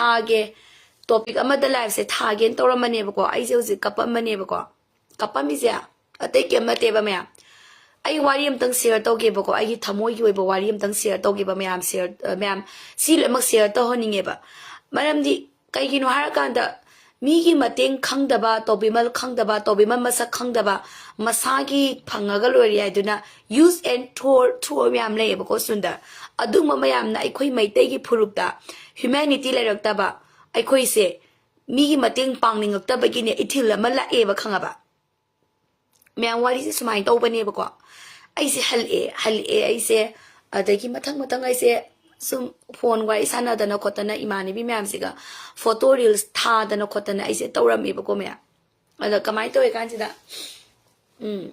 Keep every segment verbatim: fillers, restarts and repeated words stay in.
ꯊꯥꯒꯦ, ꯇꯣꯄꯤꯛ ꯑꯃꯗ ꯂꯥꯏꯐꯁꯦ ꯊꯥꯒꯦꯅ ꯇꯧꯔꯝꯕꯅꯦꯕꯀꯣ꯫ ꯑꯩꯁꯦ ꯍꯧꯖꯤꯛ ꯀꯞꯄꯝꯕꯅꯦꯕꯀꯣ꯫ ꯀꯞꯄꯝꯃꯤꯁꯦ ꯑꯇꯩ ꯀꯩꯝ ꯅꯠꯇꯦꯕ ꯃꯌꯥꯝ꯫ ꯑꯩ ꯋꯥꯔꯤ ꯑꯝꯇꯪ ꯁꯤꯌꯔ ꯇꯧꯒꯦꯕꯀꯣ, ꯑꯩꯒꯤ ꯊꯃꯣꯏꯒꯤ ꯑꯣꯏꯕ ꯋꯥꯔꯤ ꯑꯝꯇꯪ ꯁꯤꯌꯔ ꯇꯧꯒꯦꯕ ꯃꯌꯥꯝ꯫ ꯁꯤꯌꯔ ꯃꯌꯥꯝ ꯁꯤ ꯂꯣꯏꯅꯃꯛ ꯁꯤꯌꯔ ꯇꯧꯍꯟꯅꯤꯡꯉꯦꯕ꯫ ꯃꯔꯝꯗꯤ ꯀꯩꯒꯤꯅꯣ ꯍꯥꯏꯔꯀꯥꯟꯗ, ꯃꯤꯒꯤ ꯃꯇꯦꯡ ꯈꯪꯗꯕ, ꯇꯧꯕꯤꯃꯜ ꯈꯪꯗꯕ, ꯇꯧꯕꯤꯃꯜ ꯃꯁꯛ ꯈꯪꯗꯕ, ꯃꯁꯥꯒꯤ ꯐꯪꯉꯒ ꯂꯣꯏꯔꯦ ꯍꯥꯏꯗꯨꯅ use and throw, throw ꯃꯌꯥꯝ ꯂꯩꯌꯦꯕꯀꯣ ꯁꯨꯟꯗ꯫ ꯑꯗꯨꯒꯨꯝꯕ ꯃꯌꯥꯝꯅ ꯑꯩꯈꯣꯏ ꯃꯩꯇꯩꯒꯤ ꯐꯨꯔꯨꯞꯇ humanity ꯂꯩꯔꯛꯇꯕ, ꯑꯩꯈꯣꯏꯁꯦ ꯃꯤꯒꯤ ꯃꯇꯦꯡ ꯄꯥꯡꯅꯤꯡꯉꯛꯇꯕꯒꯤꯅꯦ ꯏꯊꯤꯜ ꯑꯃ ꯂꯥꯛꯑꯦꯕ, ꯈꯪꯉꯕ? ꯃꯌꯥꯝ, ꯋꯥꯔꯤꯁꯦ ꯁꯨꯃꯥꯏꯅ ꯇꯧꯕꯅꯦꯕꯀꯣ꯫ ꯑꯩꯁꯦ ꯍꯜꯂꯛꯑꯦ ꯍꯜꯂꯛꯑꯦ ꯑꯩꯁꯦ꯫ ꯑꯗꯒꯤ ꯃꯊꯪ ꯃꯊꯪ ꯑꯩꯁꯦ ꯁꯨꯝ ꯐꯣꯟ ꯋꯥꯔꯤ ꯁꯥꯟꯅꯗꯅ ꯈꯣꯠꯇꯅ ꯏꯃꯥꯟꯅꯕꯤ ꯃꯌꯥꯝꯁꯤꯒ ꯐꯣꯇꯣ ꯔꯤꯜꯁ ꯊꯥꯗꯅ ꯈꯣꯠꯇꯅ ꯑꯩꯁꯦ ꯇꯧꯔꯝꯃꯦꯕꯀꯣ ꯃꯌꯥꯝ꯫ ꯑꯗ ꯀꯃꯥꯏꯅ ꯇꯧꯋꯦ ꯀꯥꯟꯁꯤꯗ, ꯎꯝ,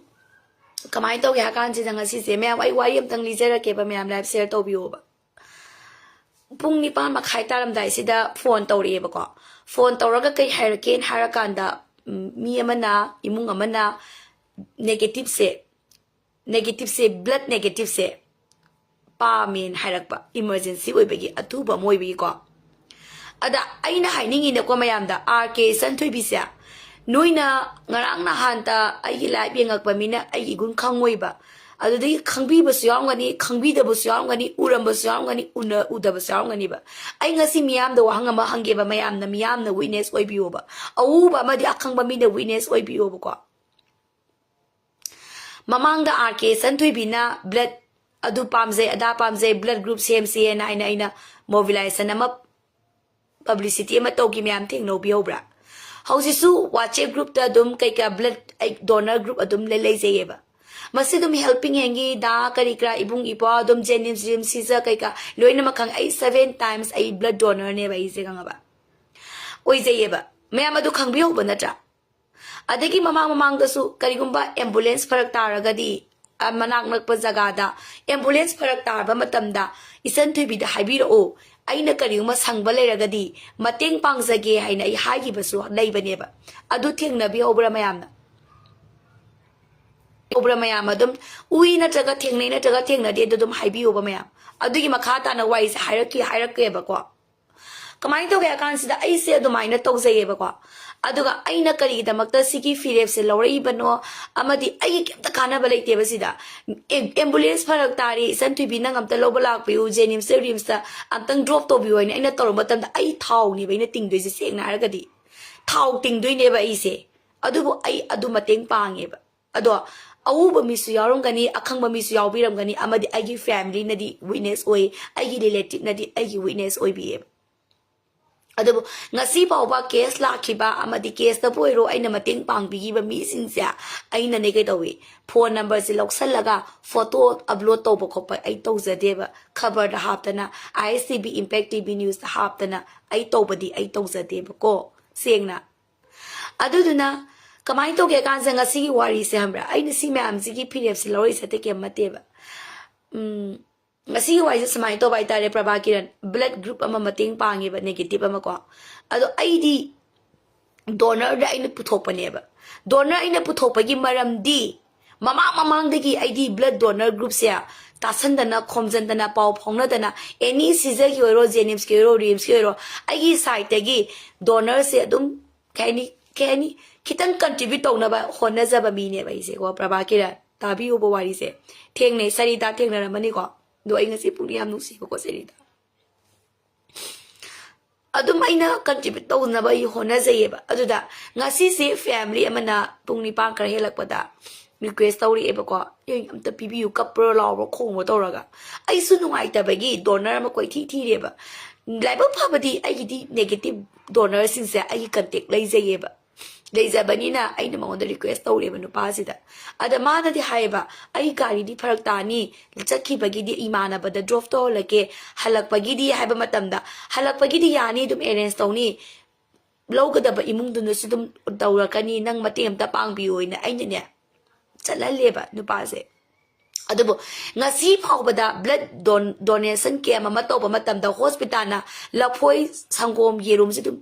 ꯀꯃꯥꯏꯅ ꯇꯧꯒꯦ ꯍꯥꯏ ꯀꯥꯟꯁꯤꯗ, ꯉꯁꯤꯁꯦ ꯃꯌꯥꯝ, ꯑꯩ ꯋꯥꯔꯤ ꯑꯝꯇꯪ ꯂꯤꯖꯔꯛꯀꯦꯕ ꯃꯌꯥꯝ, ꯂꯥꯏꯐ ꯁꯤꯌꯔ ꯇꯧꯕꯤꯌꯣꯕ꯫ ꯄꯨꯡ ꯅꯤꯄꯥꯟ ꯃꯈꯥꯏ ꯇꯥꯔꯝꯗꯥꯏꯁꯤꯗ ꯐꯣꯟ ꯇꯧꯔꯛꯑꯦꯕꯀꯣ꯫ ꯐꯣꯟ ꯇꯧꯔꯒ ꯀꯩ ꯍꯥꯏꯔꯛꯀꯦꯅ ꯍꯥꯏꯔꯀꯥꯟꯗ, ꯎꯝ, ꯃꯤ ꯑꯃꯅ, ꯏꯃꯨꯡ ꯑꯃꯅ ꯅꯦꯒꯦꯇꯤꯞꯁꯦ, ꯅꯦꯒꯦꯇꯤꯞꯁꯦ, ꯕ꯭ꯂꯠ ꯅꯦꯒꯦꯇꯤꯞꯁꯦ ꯄꯥꯝꯃꯦꯅ ꯍꯥꯏꯔꯛꯄ, ꯏꯃꯔꯖꯦꯟꯁꯤ ꯑꯣꯏꯕꯒꯤ, ꯑꯊꯨꯕ ꯑꯃ ꯑꯣꯏꯕꯒꯤꯀꯣ꯫ ꯑꯗ ꯑꯩꯅ ꯍꯥꯏꯅꯤꯡꯉꯤꯅꯀꯣ ꯃꯌꯥꯝꯗ, ꯑꯥꯔ ꯀꯦ ꯏꯆꯟꯊꯣꯏꯕꯤꯁꯦ, ꯅꯣꯏꯅ ꯉꯔꯥꯡ ꯅꯍꯥꯟꯇ ꯑꯩꯒꯤ ꯂꯥꯏꯐ ꯌꯦꯡꯉꯛꯄ ꯃꯤꯅ ꯑꯩꯒꯤ ꯏꯒꯨꯟ ꯈꯪꯉꯣꯏꯕ꯫ ꯑꯗꯨꯗꯒꯤ ꯈꯪꯕꯤꯕꯁꯨ ꯌꯥꯎꯔꯝꯒꯅꯤ, ꯈꯪꯕꯤꯗꯕꯁꯨ ꯌꯥꯎꯔꯝꯒꯅꯤ, ꯎꯔꯝꯕꯁꯨ ꯌꯥꯎꯔꯝꯒꯅꯤ, ꯎꯅ-, ꯎꯗꯕꯁꯨ ꯌꯥꯎꯔꯝꯒꯅꯤꯕ꯫ ꯑꯩ ꯉꯁꯤ ꯃꯤꯌꯥꯝꯗ ꯋꯥꯍꯪ ꯑꯃ ꯍꯪꯒꯦꯕ, ꯃꯌꯥꯝꯅ, ꯃꯤꯌꯥꯝꯅ ꯋꯤꯠꯅꯦꯁ ꯑꯣꯏꯕꯤꯌꯣꯕ꯫ ꯑꯎꯕ ꯑꯃꯗꯤ ꯑꯈꯪꯕ ꯃꯤꯅ ꯋꯤꯠꯅꯦꯁ ꯑꯣꯏꯕꯤꯌꯣꯕꯀꯣ꯫ ꯃꯃꯥꯡꯗ ꯑꯥꯔ ꯀꯦ ꯏꯆꯟꯊꯣꯏꯕꯤꯅ ꯕ꯭ꯂꯠ ꯑꯗꯨ ꯄꯥꯝꯖꯩ, ꯑꯗꯥ ꯄꯥꯝꯖꯩ, ꯕ꯭ꯂꯠ ꯒ꯭ꯔꯨꯞ ꯁꯦꯝꯁꯤꯅ ꯍꯥꯏꯅ ꯑꯩꯅ ꯃꯣꯕꯤꯂꯥꯏꯖꯦꯁꯟ ꯑꯃ, ꯄꯕ꯭ꯂꯤꯁꯤꯇꯤ ꯑꯃ ꯇꯧꯈꯤ, ꯃꯌꯥꯝ ꯊꯦꯡꯅꯕꯤꯍꯧꯕ꯭ꯔꯥ? ꯍꯧꯖꯤꯛꯁꯨ ꯋꯥꯆꯦꯞ ꯒ꯭ꯔꯨꯞꯇ ꯑꯗꯨꯝ ꯀꯩꯀꯥ ꯕ꯭ꯂꯠ, ꯑꯩ ꯗꯣꯅꯔ ꯒ꯭ꯔꯨꯞ ꯑꯗꯨꯝ ꯂꯩ-, ꯂꯩꯖꯩꯌꯦꯕ꯫ ꯃꯁꯤ ꯑꯗꯨꯝ ꯍꯦꯜꯄꯤꯡ ꯍꯦꯟꯒꯤ ꯗꯥ ꯀꯔꯤ ꯀꯔꯥ, ꯏꯕꯨꯡ ꯏꯄ꯭ꯋꯥ ꯑꯗꯨꯝ ꯖꯦꯅꯤꯝꯁ, ꯔꯤꯝꯁ, ꯁꯤꯖ ꯀꯩꯀꯥ ꯂꯣꯏꯅꯃꯛ ꯈꯪꯉꯦ꯫ ꯑꯩ ꯁꯚꯦꯟ ꯇꯥꯏꯝꯁ ꯑꯩ ꯕ꯭ꯂꯠ ꯗꯣꯅꯔꯅꯦꯕ ꯑꯩꯁꯦ, ꯈꯪꯉꯕ? ꯑꯣꯏꯖꯩꯌꯦꯕ꯫ ꯃꯌꯥꯝ ꯑꯗꯨ ꯈꯪꯕꯤꯍꯧꯕ ꯅꯠꯇ꯭ꯔꯥ? ꯑꯗꯒꯤ ꯃꯃꯥꯡ ꯃꯃꯥꯡꯗꯁꯨ ꯀꯔꯤꯒꯨꯝꯕ ꯑꯦꯝꯕꯨꯂꯦꯟꯁ ꯐꯔꯛ ꯇꯥꯔꯒꯗꯤ, ꯑ, ꯃꯅꯥꯛ ꯅꯛꯄ ꯖꯒꯥꯗ ꯑꯦꯝꯕꯨꯂꯦꯟꯁ ꯐꯔꯛ ꯇꯥꯔꯕ ꯃꯇꯝꯗ ꯏꯆꯟ ꯊꯣꯏꯕꯤꯗ ꯍꯥꯏꯕꯤꯔꯛꯑꯣ, ꯑꯩꯅ ꯀꯔꯤꯒꯨꯝꯕ ꯁꯪꯕ ꯂꯩꯔꯒꯗꯤ ꯃꯇꯦꯡ ꯄꯥꯡꯖꯒꯦ ꯍꯥꯏꯅ ꯑꯩ ꯍꯥꯏꯈꯤꯕꯁꯨ ꯂꯩꯕꯅꯦꯕ꯫ ꯑꯗꯨ ꯊꯦꯡꯅꯕꯤꯍꯧꯕ꯭ꯔꯥ ꯃꯌꯥꯝꯅ? ꯍꯧꯕ꯭ꯔꯥ ꯃꯌꯥꯝ? ꯑꯗꯨꯝ ꯎꯏ ꯅꯠꯇ꯭ꯔꯒ ꯊꯦꯡꯅꯩ ꯅꯠꯇ꯭ꯔꯒ ꯊꯦꯡꯅꯗꯦ, ꯑꯗꯨ ꯑꯗꯨꯝ ꯍꯥꯏꯕꯤꯌꯣꯕ ꯃꯌꯥꯝ꯫ ꯑꯗꯨꯒꯤ ꯃꯈꯥ ꯇꯥꯅ ꯋꯥꯔꯤꯁꯦ ꯍꯥꯏꯔꯛꯀꯦ, ꯍꯥꯏꯔꯛꯀꯦꯕꯀꯣ꯫ ꯀꯃꯥꯏꯅ ꯇꯧꯒꯦ ꯍꯥꯏ ꯀꯥꯟꯁꯤꯗ, ꯑꯩꯁꯦ ꯑꯗꯨꯃꯥꯏꯅ ꯇꯧꯖꯩꯌꯦꯕꯀꯣ꯫ ꯑꯗꯨꯒ ꯑꯩꯅ ꯀꯔꯤꯒꯤꯗꯃꯛꯇ ꯁꯤꯒꯤ ꯐꯤꯔꯦꯞꯁꯦ ꯂꯧꯔꯛꯏꯕꯅꯣ, ꯑꯃꯗꯤ ꯑꯩꯒꯤ ꯀꯩꯝꯇ ꯀꯥꯟꯅꯕ ꯂꯩꯇꯦꯕ ꯁꯤꯗ꯫ ꯑꯦꯝ- ambulance ꯐꯔꯛ ꯇꯥꯔꯦ, ꯏꯆꯟ ꯊꯣꯏꯕꯤ ꯅꯪ ꯑꯝꯇ ꯂꯧꯕ ꯂꯥꯛꯄꯤꯌꯨ, JNIMSꯇ, RIMSꯇ ꯑꯝꯇꯪ drop ꯇꯧꯕꯤꯌꯨ ꯍꯥꯏꯅ ꯑꯩꯅ ꯇꯧꯔꯨꯕ ꯃꯇꯝꯗ, ꯑꯩ ꯊꯥꯎꯅꯦꯕ ꯑꯩꯅ ꯇꯤꯡꯗꯣꯏꯁꯦ, ꯁꯦꯡꯅ ꯍꯥꯏꯔꯒꯗꯤ ꯊꯥꯎ ꯇꯤꯡꯗꯣꯏꯅꯦꯕ ꯑꯩꯁꯦ꯫ ꯑꯗꯨꯕꯨ ꯑꯩ ꯑꯗꯨ ꯃꯇꯦꯡ ꯄꯥꯡꯉꯦꯕ꯫ ꯑꯗꯣ ꯑꯎꯕ ꯃꯤꯁꯨ ꯌꯥꯎꯔꯝꯒꯅꯤ, ꯑꯈꯪꯕ ꯃꯤꯁꯨ ꯌꯥꯎꯕꯤꯔꯝꯒꯅꯤ, ꯑꯃꯗꯤ ꯑꯩꯒꯤ familyꯅꯗꯤ witness ꯑꯣꯏ, ꯑꯩꯒꯤ relativeꯅꯗꯤ ꯑꯩꯒꯤ witness ꯑꯣꯏꯕꯤꯌꯦꯕ꯫ ꯑꯗꯨꯕꯨ ꯉꯁꯤ ꯐꯥꯎꯕ case ꯂꯥꯛꯈꯤꯕ ꯑꯃꯗꯤ caseꯇꯕꯨ ꯑꯣꯏꯔꯣ, ꯑꯩꯅ ꯃꯇꯦꯡ ꯄꯥꯡꯕꯤꯈꯤꯕ ꯃꯤꯁꯤꯡꯁꯦ ꯑꯩꯅꯅꯦ ꯀꯩꯗꯧꯏ, phone numberꯁꯦ ꯂꯧꯁꯜꯂꯒ photo upload ꯇꯧꯕ ꯈꯣꯠꯄ ꯑꯩ ꯇꯧꯖꯗꯦꯕ꯫ ꯈꯕꯔꯗ ꯍꯥꯞꯇꯅ, ISTV, Impact TV Newsꯇ ꯍꯥꯞꯇꯅ ꯑꯩ ꯇꯧꯕꯗꯤ ꯑꯩ ꯇꯧꯖꯗꯦꯕꯀꯣ, ꯁꯦꯡꯅ꯫ ꯑꯗꯨꯗꯨꯅ ꯀꯃꯥꯏꯅ ꯇꯧꯒꯦ ꯀꯥꯟꯁꯤꯗ, ꯉꯁꯤꯒꯤ ꯋꯥꯔꯤꯁꯦ ꯈꯪꯕ꯭ꯔꯥ, ꯑꯩꯅ ꯁꯤ ꯃꯌꯥꯝꯁꯤꯒꯤ ꯐꯤꯔꯦꯞꯁꯦ ꯂꯧꯔꯛꯏꯁꯦ ꯑꯇꯩ ꯀꯩꯝ ꯅꯠꯇꯦꯕ꯫ ꯎꯝ, ꯉꯁꯤꯒꯤ ꯋꯥꯔꯤꯁꯦ ꯁꯨꯃꯥꯏꯅ ꯇꯧꯕ ꯍꯥꯏꯇꯥꯔꯦ, ꯄ꯭ꯔꯚꯥ ꯀꯤꯔꯟ, blood group ꯑꯃ ꯃꯇꯦꯡ ꯄꯥꯡꯉꯦꯕ, negative ꯑꯃꯀꯣ꯫ ꯑꯗꯣ ꯑꯩꯗꯤ donorꯗ ꯑꯩꯅ ꯄꯨꯊꯣꯛꯄꯅꯦꯕ꯫ Donor ꯑꯩꯅ ꯄꯨꯊꯣꯛꯄꯒꯤ ꯃꯔꯝꯗꯤ, ꯃꯃꯥꯡ ꯃꯃꯥꯡꯗꯒꯤ ꯑꯩꯗꯤ blood donor groupꯁꯦ ꯇꯥꯁꯟꯗꯅ, ꯈꯣꯝꯖꯟꯗꯅ, ꯄꯥꯎ ꯐꯥꯎꯅꯗꯅ, any ꯁꯤꯖꯒꯤ ꯑꯣꯏꯔꯣ, JNIMSꯀꯤ ꯑꯣꯏꯔꯣ, RIMSꯀꯤ ꯑꯣꯏꯔꯣ, ꯑꯩꯒꯤ sideꯇꯒꯤ donorꯁꯦ ꯑꯗꯨꯝ, ꯀꯩ ꯍꯥꯏꯅꯤ, ꯀꯩ ꯍꯥꯏꯅꯤ, ꯈꯤꯇꯪ contribute ꯇꯧꯅꯕ ꯍꯣꯠꯅꯖꯕ ꯃꯤꯅꯦꯕ ꯑꯩꯁꯦꯀꯣ, ꯄ꯭ꯔꯚꯥ ꯀꯤꯔꯟ꯫ ꯇꯥꯕꯤꯌꯨꯕ ꯋꯥꯔꯤꯁꯦ꯫ ꯊꯦꯡꯅꯩ, ꯁꯔꯤꯇꯥ ꯊꯦꯡꯅꯔꯝꯃꯅꯤꯀꯣ꯫ ꯑꯗꯣ ꯑꯩ ꯉꯁꯤ ꯄꯨꯛꯅꯤꯡ ꯌꯥꯝ ꯅꯨꯡꯁꯤꯕꯀꯣ, ꯁꯔꯤꯇꯥ꯫ ꯑꯗꯨꯝ ꯑꯩꯅ contribute ꯇꯧꯅꯕ ꯑꯩ ꯍꯣꯠꯅꯖꯩꯌꯦꯕ꯫ ꯑꯗꯨꯗ ꯉꯁꯤꯁꯦ family ꯑꯃꯅ ꯄꯨꯡ ꯅꯤꯄꯥꯟ ꯈꯔ ꯍꯦꯜꯂꯛꯄꯗ request ꯇꯧꯔꯛꯑꯦꯕꯀꯣ, "ꯑꯦ, ꯑꯝꯇ ꯄꯤꯕꯤꯌꯨ, ꯀꯞꯄ꯭ꯔꯥ ꯂꯥꯎꯕ꯭ꯔꯥ ꯈꯣꯡꯕ꯭ꯔꯥ" ꯇꯧꯔꯒ꯫ ꯑꯩꯁꯨ ꯅꯨꯡꯉꯥꯏꯇꯕꯒꯤ donor ꯑꯃ ꯀꯣꯏꯊꯤ ꯊꯤꯔꯦꯕ꯫ ꯂꯥꯏꯕꯛ ꯐꯕꯗꯤ ꯑꯩꯒꯤꯗꯤ negative donorꯁꯤꯡꯁꯦ ꯑꯩꯒꯤ contact ꯂꯩꯖꯩꯌꯦꯕ꯫ ꯂꯩꯖꯕꯅꯤꯅ ꯑꯩꯅ ꯃꯉꯣꯟꯗ request ꯇꯧꯔꯦꯕ ꯅꯨꯄꯥꯁꯤꯗ꯫ ꯑꯗ ꯃꯥꯅꯗꯤ ꯍꯥꯏꯌꯦꯕ, "ꯑꯩ ꯒꯥꯔꯤꯗꯤ ꯐꯔꯛ ꯇꯥꯅꯤ, ꯆꯠꯈꯤꯕꯒꯤꯗꯤ ꯏꯃꯥꯟꯅꯕꯗ drop ꯇꯧꯍꯜꯂꯛꯀꯦ, ꯍꯜꯂꯛꯄꯒꯤꯗꯤ" ꯍꯥꯏꯕ ꯃꯇꯝꯗ, "ꯍꯜꯂꯛꯄꯒꯤꯗꯤ ꯌꯥꯅꯤ, ꯑꯗꯨꯝ arrange ꯇꯧꯅꯤ, ꯂꯧꯒꯗꯕ ꯏꯃꯨꯡꯗꯨꯅꯁꯨ ꯑꯗꯨꯝ ꯇꯧꯔꯛꯀꯅꯤ, ꯅꯪ ꯃꯇꯦꯡ ꯑꯝꯇ ꯄꯥꯡꯕꯤꯌꯨ" ꯍꯥꯏꯅ ꯑꯩꯅꯅꯦ ꯆꯠꯍꯜꯂꯦꯕ ꯅꯨꯄꯥꯁꯦ꯫ ꯑꯗꯨꯕꯨ ꯉꯁꯤ ꯐꯥꯎꯕꯗ blood don- donation camp ꯑꯃ ꯇꯧꯕ ꯃꯇꯝꯗ hospitalꯅ ꯂꯐꯣꯏ, ꯁꯪꯒꯣꯝ, ꯌꯦꯔꯨꯝꯁꯦ ꯑꯗꯨꯝ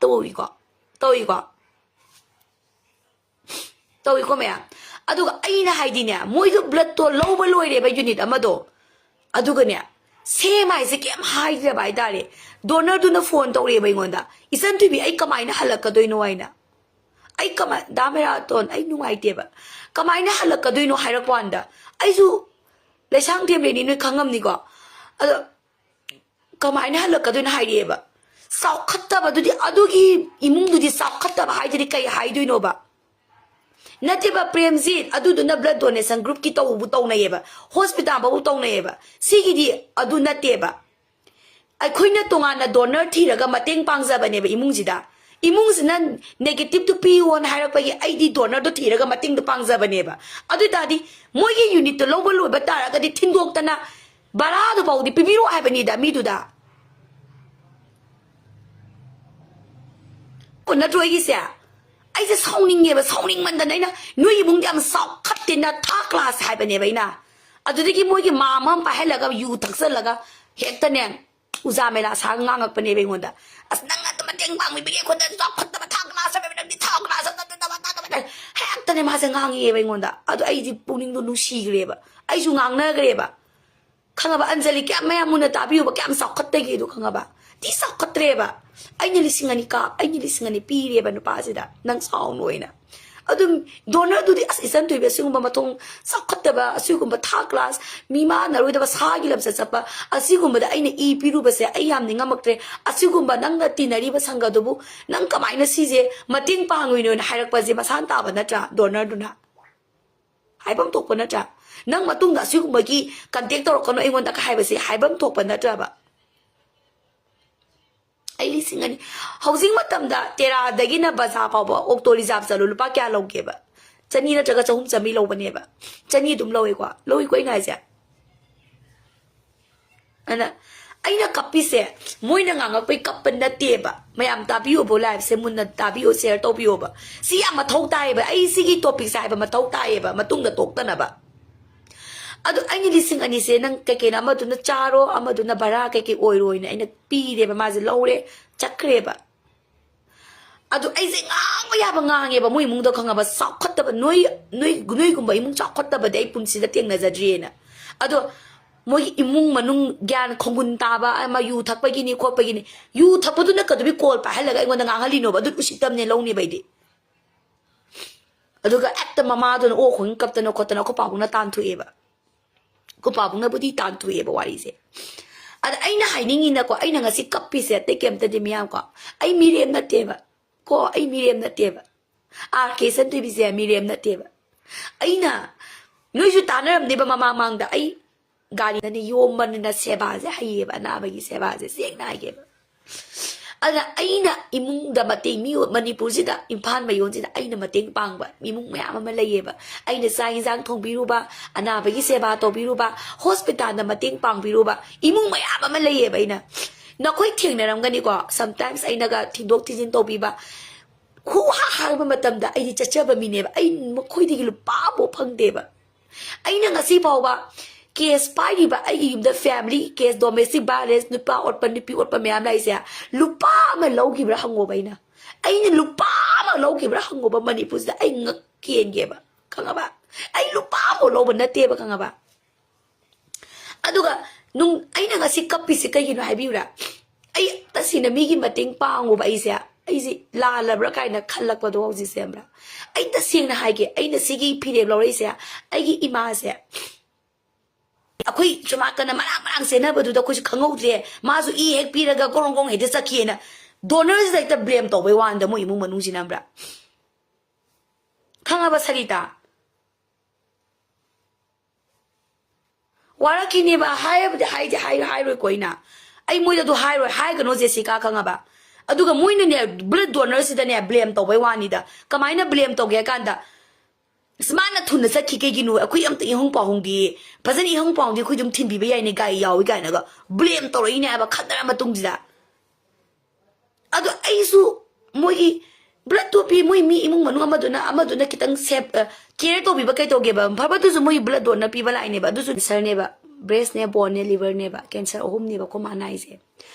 ꯇꯧꯏꯀꯣ, ꯇꯧꯏꯀꯣ, ꯇꯧꯏꯀꯣ ꯃꯌꯥꯝ꯫ ꯑꯗꯨꯒ ꯑꯩꯅ ꯍꯥꯏꯗꯤꯅꯦ, ꯃꯣꯏꯗꯣ bloodꯇꯣ ꯂꯧꯕ ꯂꯣꯏꯔꯦꯕ unit ꯑꯃꯗꯣ, ꯑꯗꯨꯒꯅꯦ, ꯁꯦꯝ ꯍꯥꯏꯁꯦ ꯀꯩꯝ ꯍꯥꯏꯗ꯭ꯔꯕ ꯍꯥꯏꯇꯥꯔꯦ꯫ ꯗꯣꯅꯔꯗꯨꯅ ꯐꯣꯟ ꯇꯧꯔꯛꯑꯦꯕ ꯑꯩꯉꯣꯟꯗ, "ꯏꯆꯟ ꯊꯣꯏꯕꯤ, ꯑꯩ ꯀꯃꯥꯏꯅ ꯍꯜꯂꯛꯀꯗꯣꯏꯅꯣ?" ꯍꯥꯏꯅ꯫ ꯑꯩ ꯀꯃꯥꯏ, ꯗꯥ ꯃꯦꯔꯥꯇꯣꯟ, ꯑꯩ ꯅꯨꯡꯉꯥꯏꯇꯦꯕ꯫ "ꯀꯃꯥꯏꯅ ꯍꯜꯂꯛꯀꯗꯣꯏꯅꯣ?" ꯍꯥꯏꯔꯛꯄ ꯀꯥꯟꯗ, ꯑꯩꯁꯨ ꯂꯩꯁꯥꯡꯊꯦꯝ ꯂꯩꯅꯤ, ꯅꯣꯏ ꯈꯪꯉꯝꯅꯤꯀꯣ꯫ ꯑꯗꯣ ꯀꯃꯥꯏꯅ ꯍꯜꯂꯛꯀꯗꯣꯏꯅꯣ ꯍꯥꯏꯔꯛꯑꯦꯕ꯫ ꯆꯥꯎꯈꯠꯇꯕꯗꯨꯗꯤ, ꯑꯗꯨꯒꯤ ꯏꯃꯨꯡꯗꯨꯗꯤ ꯆꯥꯎꯈꯠꯇꯕ ꯍꯥꯏꯗꯨꯗꯤ ꯀꯩ ꯍꯥꯏꯗꯣꯏꯅꯣꯕ? ꯅꯠꯇꯦꯕ ꯄ꯭ꯔꯦꯝꯖꯤꯠ, ꯑꯗꯨꯗꯨꯅ blood donation groupꯀꯤ ꯇꯧꯕꯨ ꯇꯧꯅꯩꯌꯦꯕ, hospitalꯕꯨ ꯇꯧꯅꯩꯌꯦꯕ꯫ ꯁꯤꯒꯤꯗꯤ ꯑꯗꯨ ꯅꯠꯇꯦꯕ꯫ ꯑꯩꯈꯣꯏꯅ ꯇꯣꯉꯥꯟꯅ donor ꯊꯤꯔꯒ ꯃꯇꯦꯡ ꯄꯥꯡꯖꯕꯅꯦꯕ ꯏꯃꯨꯡꯁꯤꯗ꯫ ꯏꯃꯨꯡꯁꯤꯅ negative ꯇꯨ ꯄꯤꯌꯣꯅ ꯍꯥꯏꯔꯛꯄꯒꯤ ꯑꯩꯗꯤ donorꯗꯣ ꯊꯤꯔꯒ ꯃꯇꯦꯡꯗꯣ ꯄꯥꯡꯖꯕꯅꯦꯕ꯫ ꯑꯗꯨ ꯑꯣꯏ ꯇꯥꯔꯗꯤ ꯃꯣꯏꯒꯤ unitꯇꯣ ꯂꯧꯕ ꯂꯣꯏꯕ ꯇꯥꯔꯒꯗꯤ ꯊꯤꯟꯗꯣꯛꯇꯅ ꯚꯔꯥꯗꯨ ꯐꯥꯎꯗꯤ ꯄꯤꯕꯤꯔꯛꯑꯣ ꯍꯥꯏꯕꯅꯤꯗ ꯃꯤꯗꯨꯗ꯫ ꯀꯣ ꯅꯠꯇ꯭ꯔꯣ ꯑꯩꯒꯤꯁꯦ? ꯑꯩꯁꯦ ꯁꯥꯎꯅꯤꯡꯉꯦꯕ, ꯁꯥꯎꯅꯤꯡꯃꯟꯗꯅ ꯑꯩꯅ, "ꯅꯣꯏ ꯏꯃꯨꯡꯗꯤ ꯌꯥꯝ ꯆꯥꯎꯈꯠꯇꯦꯅ, third class ꯍꯥꯏꯕꯅꯦꯕ ꯑꯩꯅ꯫ ꯑꯗꯨꯗꯒꯤ ꯃꯣꯏꯒꯤ ꯃꯥꯝꯃ ꯑꯃ ꯄꯥꯏꯍꯜꯂꯒ ꯌꯨ ꯊꯛꯆꯜꯂꯒ ꯍꯦꯛꯇꯅꯦ ꯎꯖꯥ ꯃꯦꯂꯥ ꯁꯥꯔꯒ ꯉꯥꯡꯉꯛꯄꯅꯦꯕ ꯑꯩꯉꯣꯟꯗ꯫ "ꯑꯁ, ꯅꯪ ꯑꯗꯨ ꯃꯇꯦꯡ ꯄꯥꯡꯕꯤꯕꯒꯤ ꯑꯩꯈꯣꯏꯗ ꯆꯥꯎꯈꯠꯇꯕ, third class ꯍꯥꯏꯕ ꯅꯪꯗꯤ third class ꯅꯠꯇꯅ ꯍꯦꯛꯇꯅꯦ ꯃꯥꯁꯦ ꯉꯥꯡꯉꯛꯑꯦꯕ ꯑꯩꯉꯣꯟꯗ꯫ ꯑꯗꯣ ꯑꯩꯗꯤ ꯄꯨꯛꯅꯤꯡꯗꯣ ꯅꯨꯡꯁꯤꯈ꯭ꯔꯦꯕ, ꯑꯩꯁꯨ ꯉꯥꯡꯅꯈ꯭ꯔꯦꯕ꯫ ꯈꯪꯉꯕ? ꯑꯟꯖꯂꯤ, ꯀꯌꯥꯝ ꯃꯌꯥꯝ ꯃꯨꯟꯅ ꯇꯥꯕꯤꯌꯨꯕ, ꯀꯌꯥꯝ ꯆꯥꯎꯈꯠꯇꯒꯦꯗꯣ ꯈꯪꯉꯕ? ꯊꯤ ꯆꯥꯎꯈꯠꯇ꯭ꯔꯦꯕ꯫ ꯑꯩꯅ ꯂꯤꯁꯤꯡ ꯑꯅꯤ ꯀꯥꯞ, ꯑꯩꯅ ꯂꯤꯁꯤꯡ ꯑꯅꯤ ꯄꯤꯔꯦꯕ ꯅꯨꯄꯥꯁꯤꯗ, ꯅꯪ ꯆꯥꯎꯅ ꯑꯣꯏꯅ꯫ ꯑꯗꯨꯝ donorꯗꯨꯗꯤ, "ꯑꯁ, ꯏꯆꯟ ꯊꯣꯏꯕꯤ, ꯑꯁꯤꯒꯨꯝꯕ ꯃꯊꯣꯡ ꯆꯥꯎꯈꯠꯇꯕ, ꯑꯁꯤꯒꯨꯝꯕ third class, ꯃꯤ ꯃꯥꯟꯅꯔꯣꯏꯗꯕ ꯁꯥꯒꯤ ꯂꯝꯆꯠ ꯆꯠꯄ, ꯑꯁꯤꯒꯨꯝꯕꯗ ꯑꯩꯅ ꯏ ꯄꯤꯔꯨꯕꯁꯦ ꯑꯩ ꯌꯥꯝ ꯅꯤꯡꯉꯝꯃꯛꯇ꯭ꯔꯦ꯫ ꯑꯁꯤꯒꯨꯝꯕ ꯅꯪꯅ ꯇꯤꯟꯅꯔꯤꯕ ꯁꯪꯒꯗꯨꯕꯨ ꯅꯪ ꯀꯃꯥꯏꯅ ꯁꯤꯁꯦ ꯃꯇꯦꯡ ꯄꯥꯡꯉꯨꯏꯅꯣꯅ" ꯍꯥꯏꯔꯛꯄꯁꯦ ꯃꯁꯥꯅ ꯇꯥꯕ ꯅꯠꯇ꯭ꯔꯥ donorꯗꯨꯅ? ꯍꯥꯏꯐꯝ ꯊꯣꯛꯄ ꯅꯠꯇ꯭ꯔꯥ? "ꯅꯪ ꯃꯇꯨꯡꯗ ꯑꯁꯤꯒꯨꯝꯕꯒꯤ contact ꯇꯧꯔꯛꯀꯅꯨ ꯑꯩꯉꯣꯟꯗ" ꯍꯥꯏꯕꯁꯦ ꯍꯥꯏꯐꯝ ꯊꯣꯛꯄ ꯅꯠꯇ꯭ꯔꯕ? ꯑꯩ ꯂꯤꯁꯤꯡ ꯑꯅꯤ, ꯍꯧꯖꯤꯛ ꯃꯇꯝꯗ ꯇꯦꯔꯥꯗꯒꯤꯅ ꯕꯖꯥꯔ ꯐꯥꯎꯕ auto reserve ꯆꯠꯂꯣ, ꯂꯨꯄꯥ ꯀꯌꯥ ꯂꯧꯒꯦꯕ? ꯆꯅꯤ ꯅꯠꯇ꯭ꯔꯒ ꯆꯍꯨꯝ ꯆꯥꯝꯃꯔꯤ ꯂꯧꯕꯅꯦꯕ꯫ ꯆꯅꯤ ꯑꯗꯨꯝ ꯂꯧꯋꯦꯀꯣ, ꯂꯧꯏꯀꯣ ꯑꯩꯅ ꯍꯥꯏꯁꯦ꯫ ꯑꯗꯨꯅ ꯑꯩꯅ ꯀꯞꯄꯤꯁꯦ ꯃꯣꯏꯅ ꯉꯥꯡꯉꯛꯄꯩ ꯀꯞꯄ ꯅꯠꯇꯦꯕ꯫ ꯃꯌꯥꯝ ꯇꯥꯕꯤꯌꯣꯕ, liveꯁꯦ ꯃꯨꯟꯅ ꯇꯥꯕꯤꯌꯣ, share ꯇꯧꯕꯤꯌꯣꯕ꯫ ꯁꯤ ꯌꯥꯝ ꯃꯊꯧ ꯇꯥꯏꯌꯦꯕ, ꯑꯩ ꯁꯤꯒꯤ topicꯁꯦ ꯍꯥꯏꯕ ꯃꯊꯧ ꯇꯥꯏꯌꯦꯕ, ꯃꯇꯨꯡꯗ ꯇꯣꯛꯇꯅꯕ꯫ ꯑꯗꯨ ꯑꯩꯅ ꯂꯤꯁꯤꯡ ꯑꯅꯤꯁꯦ ꯅꯪ ꯀꯩꯀꯩꯅꯣ, ꯑꯃꯗꯨꯅ ꯆꯥꯔꯣ, ꯑꯃꯗꯨꯅ ꯚꯔꯥ ꯀꯩꯀꯩ ꯑꯣꯏꯔꯣꯏꯅ ꯑꯩꯅ ꯄꯤꯔꯦꯕ, ꯃꯥꯁꯦ ꯂꯧꯔꯦ, ꯆꯠꯈ꯭ꯔꯦꯕ꯫ ꯑꯗꯨ ꯑꯩꯁꯦ ꯉꯥꯡꯕ ꯌꯥꯕ ꯉꯥꯡꯉꯦꯕ, ꯃꯣꯏ ꯏꯃꯨꯡꯗ, ꯈꯪꯉꯕ? ꯆꯥꯎꯈꯠꯇꯕ, ꯅꯣꯏ, ꯅꯣꯏ, ꯅꯣꯏꯒꯨꯝꯕ ꯏꯃꯨꯡ ꯆꯥꯎꯈꯠꯇꯕꯗꯤ ꯑꯩ ꯄꯨꯟꯁꯤꯗ ꯊꯦꯡꯅꯖꯗ꯭ꯔꯤꯑꯅ꯫ ꯑꯗꯣ ꯃꯣꯏꯒꯤ ꯏꯃꯨꯡ ꯃꯅꯨꯡ ꯒ꯭ꯌꯥꯟ ꯈꯣꯡꯒꯨꯟ ꯇꯥꯕ ꯑꯃ, ꯌꯨ ꯊꯛꯄꯒꯤꯅꯤ ꯈꯣꯠꯄꯒꯤꯅꯤ꯫ ꯌꯨ ꯊꯛꯄꯗꯨꯅ ꯀꯩꯗꯧꯕꯩ ꯀꯣꯜ ꯄꯥꯏꯍꯜꯂꯒ ꯑꯩꯉꯣꯟꯗ ꯉꯥꯡꯍꯜꯂꯤꯅꯣꯕ? ꯑꯗꯨ ꯎꯁꯤꯠꯇꯝꯅꯦ ꯂꯧꯅꯦꯕ ꯑꯩꯗꯤ꯫ ꯑꯗꯨꯒ ꯍꯦꯛꯇ ꯃꯃꯥꯗꯨꯅ ꯑꯣ ꯈꯣꯡ ꯀꯞꯇꯅ ꯈꯣꯠꯇꯅ ꯑꯩꯈꯣꯏ ꯄꯥꯕꯨꯡꯅ ꯇꯥꯟꯊꯣꯛꯑꯦꯕ꯫ ꯑꯩꯈꯣꯏ ꯄꯥꯕꯨꯡꯅꯕꯨꯗꯤ ꯇꯥꯟꯊꯣꯛꯑꯦꯕ ꯋꯥꯔꯤꯁꯦ꯫ ꯑꯗ ꯑꯩꯅ ꯍꯥꯏꯅꯤꯡꯉꯤꯅꯀꯣ, ꯑꯩꯅ ꯉꯁꯤ ꯀꯞꯄꯤꯁꯦ ꯑꯇꯩ ꯀꯩꯝꯇꯗꯤ ꯃꯌꯥꯝꯀꯣ, ꯑꯩ ꯃꯤꯔꯦꯝ ꯅꯠꯇꯦꯕ꯫ ꯀꯣ, ꯑꯩ ꯃꯤꯔꯦꯝ ꯅꯠꯇꯦꯕ꯫ ꯑꯥꯔ ꯀꯦ ꯁꯟꯊꯣꯏꯕꯤꯁꯦ ꯃꯤꯔꯦꯝ ꯅꯠꯇꯦꯕ꯫ ꯑꯩꯅ, ꯅꯣꯏꯁꯨ ꯇꯥꯟꯅꯔꯝꯅꯦꯕ ꯃꯃꯥꯡ ꯃꯃꯥꯡꯗ, ꯑꯩ ꯒꯥꯔꯤꯗꯅꯦ ꯌꯣꯝꯕꯅꯤꯅ ꯁꯦꯕꯥꯁꯦ ꯍꯩꯌꯦꯕ, ꯑꯅꯥꯕꯒꯤ ꯁꯦꯕꯥꯁꯦ ꯁꯦꯡꯅ ꯍꯥꯏꯒꯦꯕ꯫ ꯑꯗꯨꯅ ꯑꯩꯅ ꯏꯃꯨꯡꯗ ꯃꯇꯦꯡ, ꯃꯤ ꯃꯅꯤꯄꯨꯔꯁꯤꯗ, ꯏꯝꯐꯥꯜ ꯃꯌꯣꯟꯁꯤꯗ ꯑꯩꯅ ꯃꯇꯦꯡ ꯄꯥꯡꯕ ꯏꯃꯨꯡ ꯃꯌꯥꯝ ꯑꯃ ꯂꯩꯌꯦꯕ꯫ ꯑꯩꯅ ꯆꯥꯛ ꯌꯦꯟꯁꯥꯡ ꯊꯣꯡꯕꯤꯔꯨꯕ, ꯑꯅꯥꯕꯒꯤ ꯁꯦꯕꯥ ꯇꯧꯕꯤꯔꯨꯕ, ꯍꯣꯁꯄꯤꯇꯥꯜꯗ ꯃꯇꯦꯡ ꯄꯥꯡꯕꯤꯔꯨꯕ ꯏꯃꯨꯡ ꯃꯌꯥꯝ ꯑꯃ ꯂꯩꯌꯦꯕ꯫ ꯑꯩꯅ, ꯅꯈꯣꯏ ꯊꯦꯡꯅꯔꯝꯒꯅꯤꯀꯣ, sometimes ꯑꯩꯅꯒ ꯊꯤꯟꯗꯣꯛ ꯊꯤꯟꯖꯤꯟ ꯇꯧꯕꯤꯕ, ꯈꯨꯍꯥ ꯍꯥꯏꯕ ꯃꯇꯝꯗ ꯑꯩꯗꯤ ꯆꯠꯆꯕ ꯃꯤꯅꯦꯕ꯫ ꯑꯩ ꯃꯈꯣꯏꯗꯒꯤ ꯂꯨꯄꯥ ꯑꯃꯐꯥꯎ ꯐꯪꯗꯦꯕ꯫ ꯑꯩꯅ ꯉꯁꯤ ꯐꯥꯎꯕ ꯀꯦꯁ ꯄꯥꯏꯔꯤꯕ ꯑꯩꯒꯤ ꯌꯨꯝꯗ ꯐꯦꯃꯤꯂꯤ ꯀꯦꯁ, ꯗꯣꯃꯦꯁꯇꯤꯛ ꯚꯥꯏꯂꯦꯟꯁ, ꯅꯨꯄꯥ ꯑꯣꯠꯄ, ꯅꯨꯄꯤ ꯑꯣꯠꯄ ꯃꯌꯥꯝ ꯂꯩꯔꯤꯁꯦ, ꯂꯨꯄꯥ ꯑꯃ ꯂꯧꯈꯤꯕ꯭ꯔꯥ ꯍꯪꯉꯣꯕ꯫ ꯑꯩꯅ, ꯑꯩꯅ ꯂꯨꯄꯥ ꯑꯃ ꯂꯧꯈꯤꯕ꯭ꯔꯥ ꯍꯪꯉꯣꯕ꯫ ꯃꯅꯤꯄꯨꯔꯁꯤꯗ ꯑꯩ ꯉꯛ ꯀꯦꯟꯒꯦꯕ, ꯈꯪꯉꯕ? ꯑꯩ ꯂꯨꯄꯥ ꯑꯃꯐꯥꯎ ꯂꯧꯕ ꯅꯠꯇꯦꯕ, ꯈꯪꯉꯕ? ꯑꯗꯨꯒ ꯅꯨꯡ-, ꯑꯩꯅ ꯉꯁꯤ ꯀꯞꯄꯤꯁꯦ ꯀꯩꯒꯤꯅꯣ ꯍꯥꯏꯕꯤꯌꯨꯔꯥ? ꯑꯩ ꯇꯁꯦꯡꯅ ꯃꯤꯒꯤ ꯃꯇꯦꯡ ꯄꯥꯡꯉꯨꯕ ꯑꯩꯁꯦ, ꯑꯩꯁꯦ ꯂꯥꯜꯂꯕ꯭ꯔꯥ ꯀꯥꯏꯅ ꯈꯜꯂꯛꯄꯗꯣ ꯍꯧꯖꯤꯛꯁꯦ, ꯈꯪꯕ꯭ꯔꯥ? ꯑꯩ ꯇꯁꯦꯡꯅ ꯍꯥꯏꯒꯦ, ꯑꯩꯅ ꯁꯤꯒꯤ ꯐꯤꯔꯦꯞ ꯂꯧꯔꯛꯏꯁꯦ, ꯑꯩꯒꯤ ꯏꯃꯥꯁꯦ, ꯑꯩꯈꯣꯏ ꯁꯨꯃꯥꯡ ꯀꯟꯅ ꯃꯔꯥꯡ ꯃꯔꯥꯡ ꯆꯦꯟꯅꯕꯗꯨꯗ ꯑꯩꯈꯣꯏꯁꯨ ꯈꯪꯍꯧꯗ꯭ꯔꯦ, ꯃꯥꯁꯨ ꯏ ꯍꯦꯛ ꯄꯤꯔꯒ ꯒꯣꯔꯣꯡ ꯒꯣꯔꯣꯡ ꯍꯦꯛꯇ ꯆꯠꯈꯤꯑꯅ ꯗꯣꯅꯔꯁꯤꯗ ꯍꯦꯛꯇ ꯕ꯭ꯂꯦꯝ ꯇꯧꯕꯩ ꯋꯥꯅꯤꯗ, ꯃꯣꯏ ꯏꯃꯨꯡ ꯃꯅꯨꯡꯁꯤꯅ, ꯈꯪꯕ꯭ꯔꯥ? ꯈꯪꯉꯕ ꯁꯔꯤꯇꯥ? ꯋꯥꯔꯛꯈꯤꯅꯦꯕ, ꯍꯥꯏꯔꯕꯗꯤ ꯍꯥꯏꯗꯤ ꯍꯥꯏ-, ꯍꯥꯏꯔꯣꯏꯀꯣ ꯑꯩꯅ꯫ ꯑꯩ ꯃꯣꯏꯗ ꯑꯗꯨ ꯍꯥꯏꯔꯣꯏ, ꯍꯥꯏꯒꯅꯣ ꯖꯦꯁꯤꯀꯥ, ꯈꯪꯉꯕ? ꯑꯗꯨꯒ ꯃꯣꯏꯅꯅꯦ, ꯕ꯭ꯂꯗ ꯗꯣꯅꯔꯁꯤꯗꯅꯦ ꯕ꯭ꯂꯦꯝ ꯇꯧꯕꯩ ꯋꯥꯅꯤꯗ꯫ ꯀꯃꯥꯏꯅ ꯕ꯭ꯂꯦꯝ ꯇꯧꯒꯦ ꯍꯥꯏ ꯀꯥꯟꯗ, "ꯑꯁ, ꯃꯥꯅ ꯊꯨꯅ ꯆꯠꯈꯤ ꯀꯩꯒꯤꯅꯣ? ꯑꯩꯈꯣꯏ ꯑꯝꯇ ꯏꯍꯧ ꯄꯥꯎꯍꯧꯗꯦ, ꯐꯖꯅ ꯏꯍꯧ ꯄꯥꯎꯍꯧꯗꯦ, ꯑꯩꯈꯣꯏ ꯑꯗꯨꯝ ꯊꯤꯟꯕꯤꯕ ꯌꯥꯏꯅꯦ, ꯒꯥꯔꯤ ꯌꯥꯎꯏ" ꯀꯥꯏꯅꯒ ꯕ꯭ꯂꯦꯝ ꯇꯧꯔꯛꯏꯅꯦ ꯍꯥꯏꯕ, ꯈꯠꯅꯔ ꯃꯇꯨꯡꯁꯤꯗ꯫ ꯑꯗꯣ ꯑꯩꯁꯨ ꯃꯣꯏꯒꯤ ꯕ꯭ꯂꯗꯇꯣ ꯄꯤ, ꯃꯣꯏ ꯃꯤ ꯏꯃꯨꯡ ꯃꯅꯨꯡ ꯑꯃꯗꯨꯅ, ꯑꯃꯗꯨꯅ ꯈꯤꯇꯪ ꯁꯦꯞ, ꯑ, ꯀꯦꯌꯔ ꯇꯧꯕꯤꯕ ꯀꯩ ꯇꯧꯒꯦꯕ? ꯐꯕꯗꯨꯁꯨ ꯃꯣꯏ ꯕ꯭ꯂꯗ ꯗꯣꯅꯔ ꯄꯤꯕ ꯂꯥꯛꯏꯅꯦꯕ꯫ ꯑꯗꯨꯁꯨ ꯀꯦꯟꯁꯔꯅꯦꯕ, ꯕ꯭ꯔꯦꯁꯅꯦ, ꯕꯣꯟꯅꯦ, ꯂꯤꯚꯔꯅꯦꯕ, ꯀꯦꯟꯁꯔ ꯑꯍꯨꯝꯅꯦꯕ ꯑꯩꯈꯣꯏ ꯃꯥ ꯅꯥꯏꯁꯦ꯫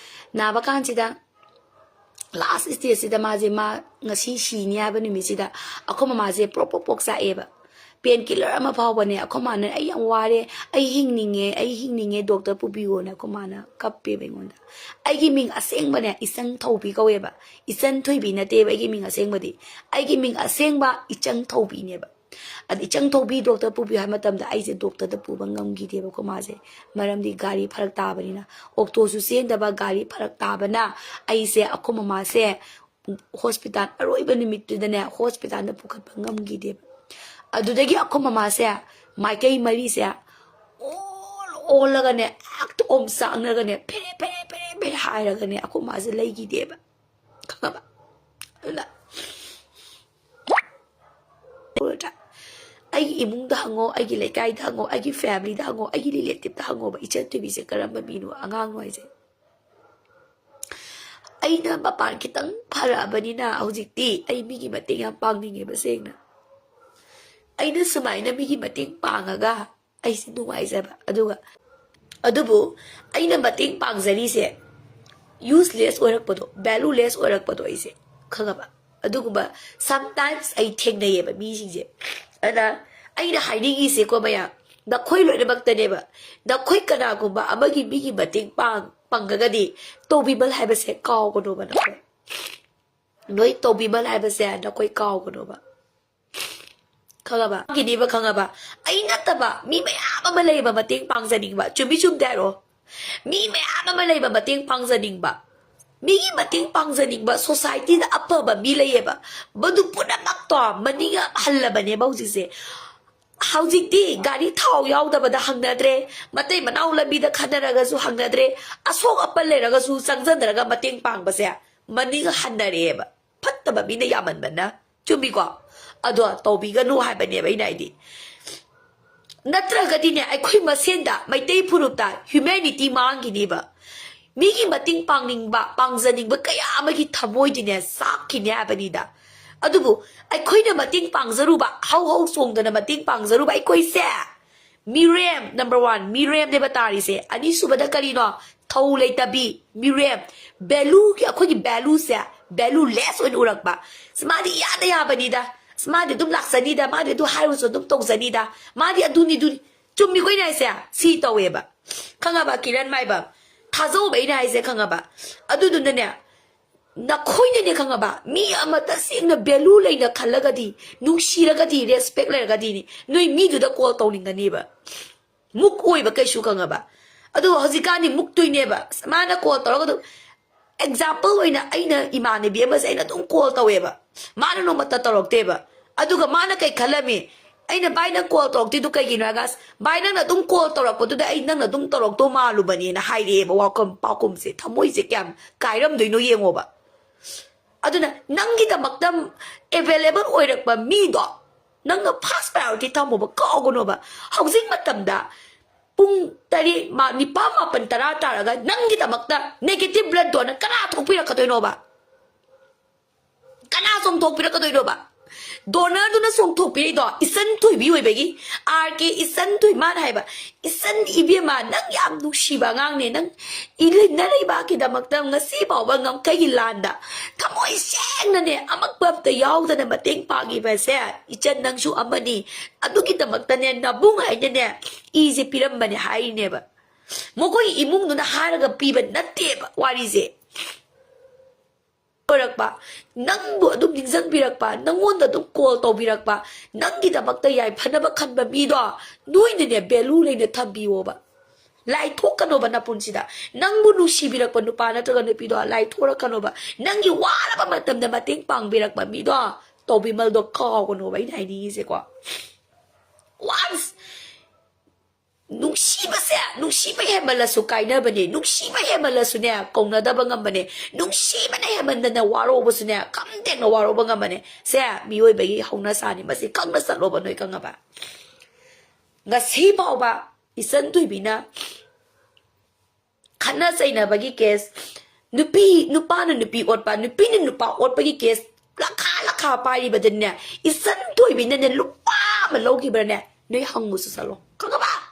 ꯅꯥꯕ ꯀꯥꯟꯁꯤꯗ ꯂꯥꯁ ꯁ꯭ꯇꯦꯖꯁꯤꯗ ꯃꯥꯁꯦ, ꯃꯥ ꯉꯁꯤ ꯁꯤꯅꯤ ꯍꯥꯏꯕ ꯅꯨꯃꯤꯠꯁꯤꯗ ꯑꯩꯈꯣꯏ ꯃꯃꯥꯁꯦ ꯄ꯭ꯔꯣꯛ ꯄ꯭ꯔꯣꯛ ꯄ꯭ꯔꯣꯛ ꯆꯥꯛꯑꯦꯕ꯫ ꯄꯦꯟ ꯀꯤꯂꯔ ꯑꯃ ꯐꯥꯎꯕꯅꯦ, ꯑꯩꯈꯣꯏ ꯃꯥꯅ "ꯑꯩ ꯌꯥꯝ ꯋꯥꯔꯦ, ꯑꯩ ꯍꯤꯡꯅꯤꯡꯉꯦ, ꯑꯩ ꯍꯤꯡꯅꯤꯡꯉꯦ, ꯗꯣꯛꯇꯔ ꯄꯨꯕꯤꯌꯣꯅ" ꯑꯩꯈꯣꯏ ꯃꯥꯅ ꯀꯞꯄꯦꯕ ꯑꯩꯉꯣꯟꯗ꯫ ꯑꯩꯒꯤ ꯃꯤꯡ ꯑꯁꯦꯡꯕꯅꯦ ꯏꯆꯟ ꯊꯧꯕꯤ ꯀꯧꯋꯦꯕ, ꯏꯆꯟ ꯊꯣꯏꯕꯤ ꯅꯠꯇꯦꯕ ꯑꯩꯒꯤ ꯃꯤꯡ ꯑꯁꯦꯡꯕꯗꯤ꯫ ꯑꯩꯒꯤ ꯃꯤꯡ ꯑꯁꯦꯡꯕ ꯏꯆꯟ ꯊꯧꯕꯤꯅꯦꯕ꯫ ꯑꯗ ꯏꯆꯟ ꯊꯧꯕꯤ ꯗꯣꯛꯇꯔ ꯄꯨꯕꯤꯌꯨ ꯍꯥꯏꯕ ꯃꯇꯝꯗ ꯑꯩꯁꯦ ꯗꯣꯛꯇꯔꯗ ꯄꯨꯕ ꯉꯝꯈꯤꯗꯦꯕ ꯑꯩꯈꯣꯏ ꯃꯥꯁꯦ, ꯃꯔꯝꯗꯤ ꯒꯥꯔꯤ ꯐꯔꯛ ꯇꯥꯕꯅꯤꯅ꯫ ꯑꯣꯛꯇꯣꯁꯨ ꯆꯦꯟꯗꯕ, ꯒꯥꯔꯤ ꯐꯔꯛ ꯇꯥꯕꯅ ꯑꯩꯁꯦ ꯑꯩꯈꯣꯏ ꯃꯃꯥꯁꯦ ꯍꯣꯁꯄꯤꯇꯥꯜ ꯑꯔꯣꯏꯕ ꯅꯨꯃꯤꯠꯇꯨꯗꯅꯦ ꯍꯣꯁꯄꯤꯇꯥꯜꯗ ꯄꯨꯈꯠꯄ ꯉꯝꯈꯤꯗꯦꯕ꯫ ꯑꯗꯨꯗꯒꯤ ꯑꯩꯈꯣꯏ ꯃꯃꯥꯁꯦ ꯃꯥꯏꯀꯩ ꯃꯔꯤꯁꯦ ꯑꯣꯜ ꯑꯣꯜꯂꯒꯅꯦ, ꯍꯦꯛꯇ ꯑꯣꯝ ꯆꯥꯛꯅꯔꯒꯅꯦ, ꯐꯦꯔꯦ ꯐꯦꯔꯦ ꯐꯦꯔꯦ ꯐꯦꯔꯦ ꯍꯥꯏꯔꯒꯅꯦ ꯑꯩꯈꯣꯏ ꯃꯥꯁꯦ ꯂꯩꯈꯤꯗꯦꯕ, ꯈꯪꯉꯕ? ꯑꯗꯨꯅ ꯑꯩꯒꯤ ꯏꯃꯨꯡꯗ ꯍꯪꯉꯣ, ꯑꯩꯒꯤ ꯂꯩꯀꯥꯏꯗ ꯍꯪꯉꯣ, ꯑꯩꯒꯤ ꯐꯦꯃꯤꯂꯤꯗ ꯍꯪꯉꯣ, ꯑꯩꯒꯤ ꯔꯤꯂꯦꯇꯤꯞꯇ ꯍꯪꯉꯣꯕ, ꯏꯆꯟ ꯊꯣꯏꯕꯤꯁꯦ ꯀꯔꯝꯕ ꯃꯤꯅꯣ, ꯑꯉꯥꯡꯅꯣ ꯍꯥꯏꯁꯦ꯫ ꯑꯩꯅ ꯃꯄꯥꯟ ꯈꯤꯇꯪ ꯐꯔꯛꯑꯕꯅꯤꯅ ꯍꯧꯖꯤꯛꯇꯤ ꯑꯩ ꯃꯤꯒꯤ ꯃꯇꯦꯡ ꯌꯥꯝ ꯄꯥꯡꯅꯤꯡꯉꯦꯕ, ꯁꯦꯡꯅ꯫ ꯑꯩꯅ ꯁꯨꯃꯥꯏꯅ ꯃꯤꯒꯤ ꯃꯇꯦꯡ ꯄꯥꯡꯉꯒ ꯑꯩꯁꯦ ꯅꯨꯡꯉꯥꯏꯖꯕ꯫ ꯑꯗꯨꯒ, ꯑꯗꯨꯕꯨ ꯑꯩꯅ ꯃꯇꯦꯡ ꯄꯥꯡꯖꯔꯤꯁꯦ ꯌꯨꯁꯂꯦꯁ ꯑꯣꯏꯔꯛꯄꯗꯣ, ꯚꯦꯂꯨꯂꯦꯁ ꯑꯣꯏꯔꯛꯄꯗꯣ ꯑꯩꯁꯦ, ꯈꯪꯉꯕ? ꯑꯗꯨꯒꯨꯝꯕ sometimes ꯑꯩ ꯊꯦꯡꯅꯩꯌꯦꯕ ꯃꯤꯁꯤꯡꯁꯦ꯫ ꯑꯗꯨꯅ ꯑꯩꯅ ꯍꯥꯏꯅꯤꯡꯉꯤꯁꯦꯀꯣ ꯃꯌꯥꯝ, ꯅꯈꯣꯏ ꯂꯣꯏꯅꯃꯛꯇꯅꯦꯕ, ꯅꯈꯣꯏ ꯀꯅꯥꯒꯨꯝꯕ ꯑꯃꯒꯤ ꯃꯤꯒꯤ ꯃꯇꯦꯡ ꯄꯥꯡ ꯄꯥꯡꯉꯒꯗꯤ ꯇꯧꯕꯤꯃꯜ ꯍꯥꯏꯕꯁꯦ ꯀꯥꯎꯒꯅꯣꯕ ꯅꯈꯣꯏ꯫ ꯅꯣꯏ ꯇꯧꯕꯤꯃꯜ ꯍꯥꯏꯕꯁꯦ ꯅꯈꯣꯏ ꯀꯥꯎꯒꯅꯣꯕ꯫ ꯈꯪꯉꯕ? ꯒꯤꯅꯦꯕ, ꯈꯪꯉꯕ? ꯑꯩ ꯅꯠꯇꯕ ꯃꯤ ꯃꯌꯥꯝ ꯑꯃ ꯂꯩꯕ ꯃꯇꯦꯡ ꯄꯥꯡꯖꯅꯤꯡꯕ꯫ ꯆꯨꯝꯃꯤ ꯆꯨꯝꯗꯦ ꯍꯥꯏꯔꯣ? ꯃꯤ ꯃꯌꯥꯝ ꯑꯃ ꯂꯩꯕ ꯃꯇꯦꯡ ꯄꯥꯡꯖꯅꯤꯡꯕ꯫ ꯃꯤꯒꯤ ꯃꯇꯦꯡ ꯄꯥꯡꯖꯅꯤꯡꯕ ꯁꯣꯁꯥꯏꯇꯤꯗ ꯑꯐꯕ ꯃꯤ ꯂꯩꯌꯦꯕ꯫ ꯃꯗꯨ ꯄꯨꯝꯅꯃꯛꯇꯣ ꯃꯅꯤꯡ ꯍꯜꯂꯕꯅꯦꯕ ꯍꯧꯖꯤꯛꯁꯦ꯫ ꯍꯧꯖꯤꯛꯇꯤ ꯒꯥꯔꯤ ꯊꯥꯎ ꯌꯥꯎꯗꯕꯗ ꯍꯪꯅꯗ꯭ꯔꯦ꯫ ꯃꯇꯩ ꯃꯅꯥꯎ ꯂꯝꯕꯤꯗ ꯈꯟꯅꯔꯒꯁꯨ ꯍꯪꯅꯗ꯭ꯔꯦ꯫ ꯑꯁꯣꯛ ꯑꯄꯟ ꯂꯩꯔꯒꯁꯨ ꯆꯪꯁꯤꯟꯗ꯭ꯔꯒ ꯃꯇꯦꯡ ꯄꯥꯡꯕꯁꯦ ꯃꯅꯤꯡ ꯍꯟꯅꯔꯛꯑꯦꯕ꯫ ꯐꯠꯇꯕ ꯃꯤꯅ ꯌꯥꯝꯃꯟꯕꯅ꯫ ꯆꯨꯝꯃꯤꯀꯣ? ꯑꯗꯣ ꯇꯧꯕꯤꯒꯅꯨ ꯍꯥꯏꯕꯅꯦꯕ ꯑꯩꯅ ꯍꯥꯏꯗꯤ꯫ ꯅꯠꯇ꯭ꯔꯒꯗꯤꯅꯦ, ꯑꯩꯈꯣꯏ ꯃꯁꯦꯟꯗ, ꯃꯩꯇꯩ ꯐꯨꯔꯨꯞꯇ humanity ꯃꯥꯡꯈꯤꯅꯦꯕ꯫ ꯃꯤꯒꯤ ꯃꯇꯦꯡ ꯄꯥꯡꯅꯤꯡꯕ, ꯄꯥꯡꯖꯅꯤꯡꯕ ꯀꯌꯥ ꯑꯃꯒꯤ ꯊꯃꯣꯏꯗꯤꯅꯦ ꯆꯥꯛꯈꯤꯅꯦ ꯍꯥꯏꯕꯅꯤꯗ꯫ ꯑꯗꯨꯕꯨ ꯑꯩꯈꯣꯏꯅ ꯃꯇꯦꯡ ꯄꯥꯡꯖꯔꯨꯕ, ꯍꯧ ꯍꯧ ꯆꯣꯡꯗꯅ ꯃꯇꯦꯡ ꯄꯥꯡꯖꯔꯨꯕ ꯑꯩꯈꯣꯏꯁꯦ ꯃꯤꯔꯦꯝ, number one, ꯃꯤꯔꯦꯝꯅꯦꯕ ꯇꯥꯔꯤꯁꯦ꯫ ꯑꯅꯤꯁꯨꯕꯗ ꯀꯔꯤꯅꯣ? ꯊꯧ ꯂꯩꯇꯕꯤ, ꯃꯤꯔꯦꯝ꯫ ꯚꯦꯂꯨꯒꯤ, ꯑꯩꯈꯣꯏꯒꯤ ꯚꯦꯂꯨꯁꯦ ꯚꯦꯂꯨꯂꯦꯁ ꯑꯣꯏꯅ ꯎꯔꯛꯄ꯫ ꯑꯁ, ꯃꯥꯗꯤ ꯌꯥꯗ ꯌꯥꯕꯅꯤꯗ, ꯑꯁ, ꯃꯥꯗꯤ ꯑꯗꯨꯝ ꯂꯥꯛꯆꯅꯤꯗ, ꯃꯥꯗꯤ ꯑꯗꯨ ꯍꯥꯏꯔꯨꯁꯨ ꯑꯗꯨꯝ ꯇꯧꯖꯅꯤꯗ, ꯃꯥꯗꯤ ꯑꯗꯨꯅꯤ ꯑꯗꯨꯅꯤ꯫ ꯆꯨꯝꯃꯤꯀꯣ ꯑꯩꯅ ꯍꯥꯏꯁꯦ? ꯁꯤ ꯇꯧꯋꯦꯕ, ꯈꯪꯉꯕ? ꯀꯤꯔꯟ ꯃꯥꯏꯕꯝ, ꯊꯥꯖꯧꯕ ꯑꯩꯅ ꯍꯥꯏꯁꯦ, ꯈꯪꯉꯕ? ꯑꯗꯨꯗꯨꯅꯅꯦ, ꯅꯈꯣꯏꯅꯅꯦ, ꯈꯪꯉꯕ, ꯃꯤ ꯑꯃ ꯇꯁꯦꯡꯅ value ꯂꯩꯅ ꯈꯜꯂꯒꯗꯤ, ꯅꯨꯡꯁꯤꯔꯒꯗꯤ, respect ꯂꯩꯔꯒꯗꯤꯅꯦ, ꯅꯣꯏ ꯃꯤꯗꯨꯗ call ꯇꯧꯅꯤꯡꯒꯅꯦꯕ꯫ ꯃꯨꯛ ꯑꯣꯏꯕ ꯀꯩꯁꯨ, ꯈꯪꯉꯕ? ꯑꯗꯨ ꯍꯧꯖꯤꯛꯀꯥꯟꯗꯤ ꯃꯨꯛꯇꯣꯏꯅꯦꯕ꯫ ꯑꯁ, ꯃꯥꯅ call ꯇꯧꯔꯒ ꯑꯗꯨꯝ, example ꯑꯣꯏꯅ ꯑꯩꯅ ꯏꯃꯥꯟꯅꯕꯤ ꯑꯃꯁꯦ ꯑꯩꯅ ꯑꯗꯨꯝ call ꯇꯧꯋꯦꯕ, ꯃꯥꯅ ꯅꯣꯡꯃꯇ ꯇꯧꯔꯛꯇꯦꯕ꯫ ꯑꯗꯨꯒ ꯃꯥꯅ ꯀꯩ ꯈꯜꯂꯝꯃꯤ? ꯑꯩꯅ, "ꯚꯥꯏ, ꯅꯪ call ꯇꯧꯔꯛꯇꯦꯗꯨ ꯀꯩꯒꯤꯅꯣ?" ꯍꯥꯏꯔꯒ, "ꯑꯁ, ꯚꯥꯏ, ꯅꯪꯅ ꯑꯗꯨꯝ call ꯇꯧꯔꯛꯄꯗꯨꯗ ꯑꯩ ꯅꯪꯅ ꯑꯗꯨꯝ ꯇꯧꯔꯛꯇꯧ ꯃꯥꯜꯂꯨꯕꯅꯦꯅ" ꯍꯥꯏꯔꯛꯑꯦꯕ꯫ ꯋꯥꯈꯜ ꯄꯥꯎꯈꯨꯝꯁꯦ, ꯊꯃꯣꯏꯁꯦ ꯀꯌꯥꯝ ꯀꯥꯏꯔꯝꯗꯣꯏꯅꯣ ꯌꯦꯡꯉꯣꯕ꯫ ꯑꯗꯨꯅ ꯅꯪꯒꯤꯗꯃꯛꯇ available ꯑꯣꯏꯔꯛꯄ ꯃꯤꯗꯣ ꯅꯪꯅ first priority ꯊꯝꯃꯣꯕ, ꯀꯥꯎꯒꯅꯣꯕ꯫ ꯍꯧꯖꯤꯛ ꯃꯇꯝꯗ ꯄꯨꯡ ꯇꯔꯦꯠ, ꯃꯥ-, ꯅꯤꯄꯥꯟ, ꯃꯥꯄꯟ, ꯇꯔꯥ ꯇꯥꯔꯒ ꯅꯪꯒꯤꯗꯃꯛꯇ negative blood donor ꯀꯅꯥ ꯊꯣꯛꯄꯤꯔꯛꯀꯗꯣꯏꯅꯣꯕ? ꯀꯅꯥ ꯆꯣꯡꯊꯣꯛꯄꯤꯔꯛꯀꯗꯣꯏꯅꯣꯕ? Donorꯗꯨꯅ ꯆꯣꯡꯊꯣꯛꯄꯤꯔꯛꯏꯗꯣ ꯏꯆꯟ ꯊꯣꯏꯕꯤ ꯑꯣꯏꯕꯒꯤ꯫ ꯑꯥꯔ ꯀꯦ ꯏꯆꯟ ꯊꯣꯏ, ꯃꯥꯅ ꯍꯥꯏꯕ, "ꯏꯆꯟ ꯏꯕꯦꯝꯃ, ꯅꯪ ꯌꯥꯝ ꯅꯨꯡꯁꯤꯕ ꯑꯉꯥꯡꯅꯦ, ꯅꯪ ꯏꯂꯤꯟꯅ ꯂꯩꯕꯥꯛꯀꯤꯗꯃꯛꯇ ꯉꯁꯤ ꯐꯥꯎꯕ ꯉꯝꯈꯩꯒꯤ ꯂꯥꯟꯗ ꯊꯃꯣꯏ ꯁꯦꯡꯅꯅꯦ ꯑꯃꯛꯄ ꯑꯝꯇ ꯌꯥꯎꯗꯅ ꯃꯇꯦꯡ ꯄꯥꯡꯉꯤꯕꯁꯦ, ꯏꯆꯟ ꯅꯪꯁꯨ ꯑꯃꯅꯤ꯫ ꯑꯗꯨꯒꯤꯗꯃꯛꯇꯅꯦ ꯅꯕꯨꯡ ꯍꯥꯏꯅꯅꯦ ꯏꯁꯦ ꯄꯤꯔꯝꯕꯅꯦ" ꯍꯥꯏꯔꯤꯅꯦꯕ꯫ ꯃꯈꯣꯏ ꯏꯃꯨꯡꯗꯨꯅ ꯍꯥꯏꯔꯒ ꯄꯤꯕ ꯅꯠꯇꯦꯕ ꯋꯥꯔꯤꯁꯦ꯫ ꯑꯣꯏꯔꯛꯄ, ꯅꯪꯕꯨ ꯑꯗꯨꯝ ꯅꯤꯡꯁꯤꯡꯕꯤꯔꯛꯄ, ꯅꯪꯉꯣꯟꯗ ꯑꯗꯨꯝ call ꯇꯧꯕꯤꯔꯛꯄ, ꯅꯪꯒꯤꯗꯃꯛꯇ ꯌꯥꯏꯐꯅꯕ ꯈꯟꯕ ꯃꯤꯗꯣ ꯅꯣꯏꯅꯅꯦ value ꯂꯩꯅ ꯊꯝꯕꯤꯌꯣꯕ꯫ ꯂꯥꯏꯊꯣꯛꯀꯅꯣꯕ ꯅꯄꯨꯟꯁꯤꯗ꯫ ꯅꯪꯕꯨ ꯅꯨꯡꯁꯤꯕꯤꯔꯛꯄ ꯅꯨꯄꯥ ꯅꯠꯇ꯭ꯔꯒ ꯅꯨꯄꯤꯗꯣ ꯂꯥꯏꯊꯣꯔꯛꯀꯅꯣꯕ꯫ ꯅꯪꯒꯤ ꯋꯥꯔꯕ ꯃꯇꯝꯗ ꯃꯇꯦꯡ ꯄꯥꯡꯕꯤꯔꯛꯄ ꯃꯤꯗꯣ ꯇꯧꯕꯤꯃꯜꯗꯣ ꯀꯥꯎꯒꯅꯣꯕ, ꯑꯩꯅ ꯍꯥꯏꯅꯤꯡꯉꯤꯁꯦꯀꯣ꯫ Once ꯅꯨꯡꯁꯤꯕꯁꯦ, ꯅꯨꯡꯁꯤꯕ ꯍꯦꯟꯃꯜꯂꯁꯨ ꯀꯥꯏꯅꯕꯅꯦ, ꯅꯨꯡꯁꯤꯕ ꯍꯦꯟꯃꯜꯂꯁꯨꯅꯦ ꯀꯧꯅꯗꯕ ꯉꯝꯕꯅꯦ, ꯅꯨꯡꯁꯤꯕꯅ ꯍꯦꯟꯃꯟꯗꯅ ꯋꯥꯔꯧꯕꯁꯨꯅꯦ ꯀꯝ ꯇꯦꯛꯅ ꯋꯥꯔꯧꯕ ꯉꯝꯕꯅꯦ꯫ ꯁꯦ ꯃꯤꯑꯣꯏꯕꯒꯤ ꯍꯧꯅꯁꯥꯅꯤ, ꯃꯁꯤ ꯈꯪꯅ ꯆꯠꯂꯣꯕ ꯅꯣꯏ, ꯈꯪꯉꯕ? ꯉꯁꯤ ꯐꯥꯎꯕ ꯏꯆꯟ ꯊꯣꯏꯕꯤꯅ ꯈꯠꯅ ꯆꯩꯅꯕꯒꯤ case, ꯅꯨꯄꯤ, ꯅꯨꯄꯥꯅ ꯅꯨꯄꯤ ꯑꯣꯠꯄ, ꯅꯨꯄꯤꯅ ꯅꯨꯄꯥ ꯑꯣꯠꯄꯒꯤ case ꯂꯈꯥ ꯂꯈꯥ ꯄꯥꯏꯔꯤꯕꯗꯅꯦ, ꯏꯆꯟ ꯊꯣꯏꯕꯤꯅꯅꯦ ꯂꯨꯄꯥ ꯑꯃ ꯂꯧꯈꯤꯕ꯭ꯔꯅꯦ? ꯅꯣꯏ ꯍꯪꯉꯨꯁꯨ ꯆꯠꯂꯣ, ꯈꯪꯉꯕ?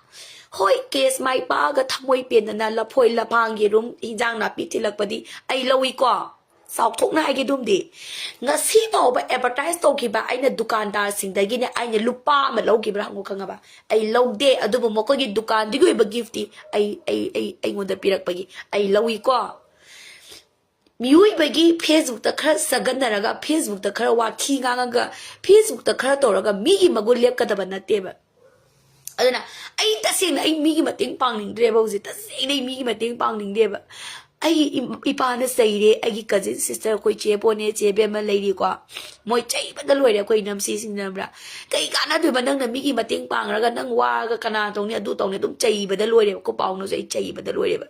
ꯍꯣꯏ, case ꯃꯥꯏ ꯄꯥꯛꯑꯒ ꯊꯃꯣꯏ ꯄꯦꯟꯗꯅ ꯂꯐꯣꯏ ꯂꯐꯥꯡ ꯌꯦꯔꯨꯝ ꯍꯤꯟꯖꯥꯡ ꯅꯥꯄꯤ ꯊꯤꯜꯂꯛꯄꯗꯤ ꯑꯩ ꯂꯧꯏꯀꯣ꯫ ꯆꯥꯎꯊꯣꯛꯅ ꯍꯥꯏꯒꯦ ꯑꯗꯨꯝꯗꯤ, ꯉꯁꯤ ꯐꯥꯎꯕ ꯑꯦꯗꯚꯔꯇꯥꯏꯁ ꯇꯧꯈꯤꯕ ꯑꯩꯅ ꯗꯨꯀꯥꯟꯗꯥꯔꯁꯤꯡꯗꯒꯤꯅꯦ ꯑꯩꯅ ꯂꯨꯄꯥ ꯑꯃ ꯂꯧꯈꯤꯕ꯭ꯔꯥ ꯍꯪꯉꯨ, ꯈꯪꯉꯕ? ꯑꯩ ꯂꯧꯗꯦ꯫ ꯑꯗꯨꯕꯨ ꯃꯈꯣꯏꯒꯤ ꯗꯨꯀꯥꯟꯗꯨꯒꯤ ꯑꯣꯏꯕ ꯒꯤꯐꯇꯤ ꯑꯩ ꯑꯩ ꯑꯩ ꯑꯩꯉꯣꯟꯗ ꯄꯤꯔꯛꯄꯒꯤ ꯑꯩ ꯂꯧꯏꯀꯣ꯫ ꯃꯤꯑꯣꯏꯕꯒꯤ ꯐꯦꯁꯕꯨꯛꯇ ꯈꯔ ꯆꯒꯟꯅꯔꯒ, ꯐꯦꯁꯕꯨꯛꯇ ꯈꯔ ꯋꯥꯊꯤ ꯉꯥꯡꯉꯒ, ꯐꯦꯁꯕꯨꯛꯇ ꯈꯔ ꯇꯧꯔꯒ ꯃꯤꯒꯤ ꯃꯒꯨꯟ ꯂꯦꯞꯀꯗꯕ ꯅꯠꯇꯦꯕ꯫ ꯑꯗꯨꯅ ꯑꯩ ꯇꯁꯦꯡꯅ ꯑꯩ ꯃꯤꯒꯤ ꯃꯇꯦꯡ ꯄꯥꯡꯅꯤꯡꯗ꯭ꯔꯦꯕ ꯍꯧꯖꯤꯛ꯫ ꯇꯁꯦꯡꯅ ꯑꯩ ꯃꯤꯒꯤ ꯃꯇꯦꯡ ꯄꯥꯡꯅꯤꯡꯗꯦꯕ꯫ ꯑꯩꯒꯤ ꯏꯄꯥꯅ ꯆꯩꯔꯦ, ꯑꯩꯒꯤ ꯀꯖꯤꯟ ꯁꯤꯁꯇꯔ, ꯑꯩꯈꯣꯏ ꯆꯦ ꯄꯣꯅꯦ, ꯆꯦ ꯕꯦꯝꯃ ꯂꯩꯔꯤꯀꯣ, ꯃꯣꯏ ꯆꯩꯕꯗ ꯂꯣꯏꯔꯦ ꯑꯩꯈꯣꯏ ꯏꯅꯝꯁꯤꯁꯤꯡꯅ, ꯈꯪꯕ꯭ꯔꯥ? ꯀꯩ ꯀꯥꯟꯅꯗꯣꯏꯕ ꯅꯪꯅ ꯃꯤꯒꯤ ꯃꯇꯦꯡ ꯄꯥꯡꯉꯒ ꯅꯪ ꯋꯥꯔꯒ ꯀꯅꯥ ꯇꯧꯅꯤ, ꯑꯗꯨ ꯇꯧꯅꯤ, ꯑꯗꯨꯝ ꯆꯩꯕꯗ ꯂꯣꯏꯔꯦꯕ꯫ ꯑꯩꯈꯣꯏ ꯄꯥꯎꯅꯁꯨ ꯑꯩ ꯆꯩꯕꯗ ꯂꯣꯏꯔꯦꯕ꯫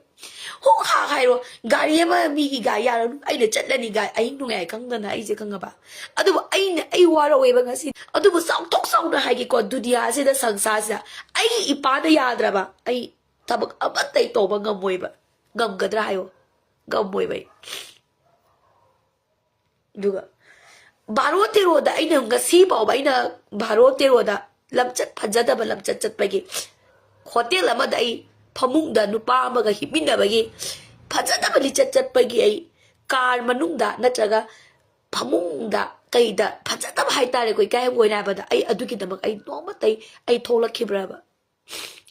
ꯍꯣꯡ ꯍꯥ ꯍꯥꯏꯔꯣ, ꯒꯥꯔꯤ ꯑꯃ ꯃꯤꯒꯤ ꯒꯥꯔꯤ ꯌꯥꯔ ꯑꯩꯅ ꯆꯠꯂꯅꯤ, ꯒꯥꯔꯤ ꯑꯍꯤꯡ ꯅꯣꯡꯌꯥꯏ ꯈꯪꯗꯅ ꯑꯩꯁꯦ, ꯈꯪꯉꯕ? ꯑꯗꯨꯕꯨ ꯑꯩꯅ ꯑꯩ ꯋꯥꯔꯛꯑꯦꯕ ꯉꯁꯤ꯫ ꯑꯗꯨꯕꯨ ꯆꯥꯎꯊꯣꯛ ꯆꯥꯎꯅ ꯍꯥꯏꯒꯦꯀꯣ, ꯗꯨꯅꯤꯌꯥꯁꯤꯗ, ꯁꯪꯁꯥꯔꯁꯤꯗ ꯑꯩꯒꯤ ꯏꯄꯥꯗ ꯌꯥꯗ꯭ꯔꯕ ꯑꯩ ꯊꯕꯛ ꯑꯃꯠꯇ ꯑꯩ ꯇꯧꯕ ꯉꯝꯃꯣꯏꯕ꯫ ꯉꯝꯒꯗ꯭ꯔꯥ ꯍꯥꯏꯌꯣ? ꯉꯝꯃꯣꯏꯕ ꯑꯩ꯫ ꯑꯗꯨꯒ ꯕꯥꯔꯣ ꯇꯦꯔꯣꯗ ꯑꯩꯅ ꯉꯁꯤ ꯐꯥꯎꯕ ꯑꯩꯅ ꯕꯥꯔꯣ ꯇꯦꯔꯣꯗ ꯂꯝꯆꯠ ꯐꯖꯗꯕ ꯂꯝꯆꯠ ꯆꯠꯄꯒꯤ, ꯍꯣꯇꯦꯜ ꯑꯃꯗ ꯑꯩ ꯐꯃꯨꯡꯗ ꯅꯨꯄꯥ ꯑꯃꯒ ꯍꯤꯞꯃꯤꯟꯅꯕꯒꯤ ꯐꯖꯗꯕ ꯂꯤꯆꯠ ꯆꯠꯄꯒꯤ, ꯑꯩ ꯀꯥꯔ ꯃꯅꯨꯡꯗ ꯅꯠꯇ꯭ꯔꯒ ꯐꯃꯨꯡꯗ ꯀꯩꯗ ꯐꯖꯗꯕ ꯍꯥꯏꯇꯥꯔꯦꯀꯣ, ꯏꯀꯥꯏ ꯍꯪꯒꯣꯏꯅ ꯍꯥꯏꯕꯗ ꯑꯩ ꯑꯗꯨꯒꯤꯗꯃꯛ ꯑꯩ ꯅꯣꯡꯃꯇ ꯑꯩ, ꯑꯩ ꯊꯣꯛꯂꯛꯈꯤꯕ꯭ꯔꯕ?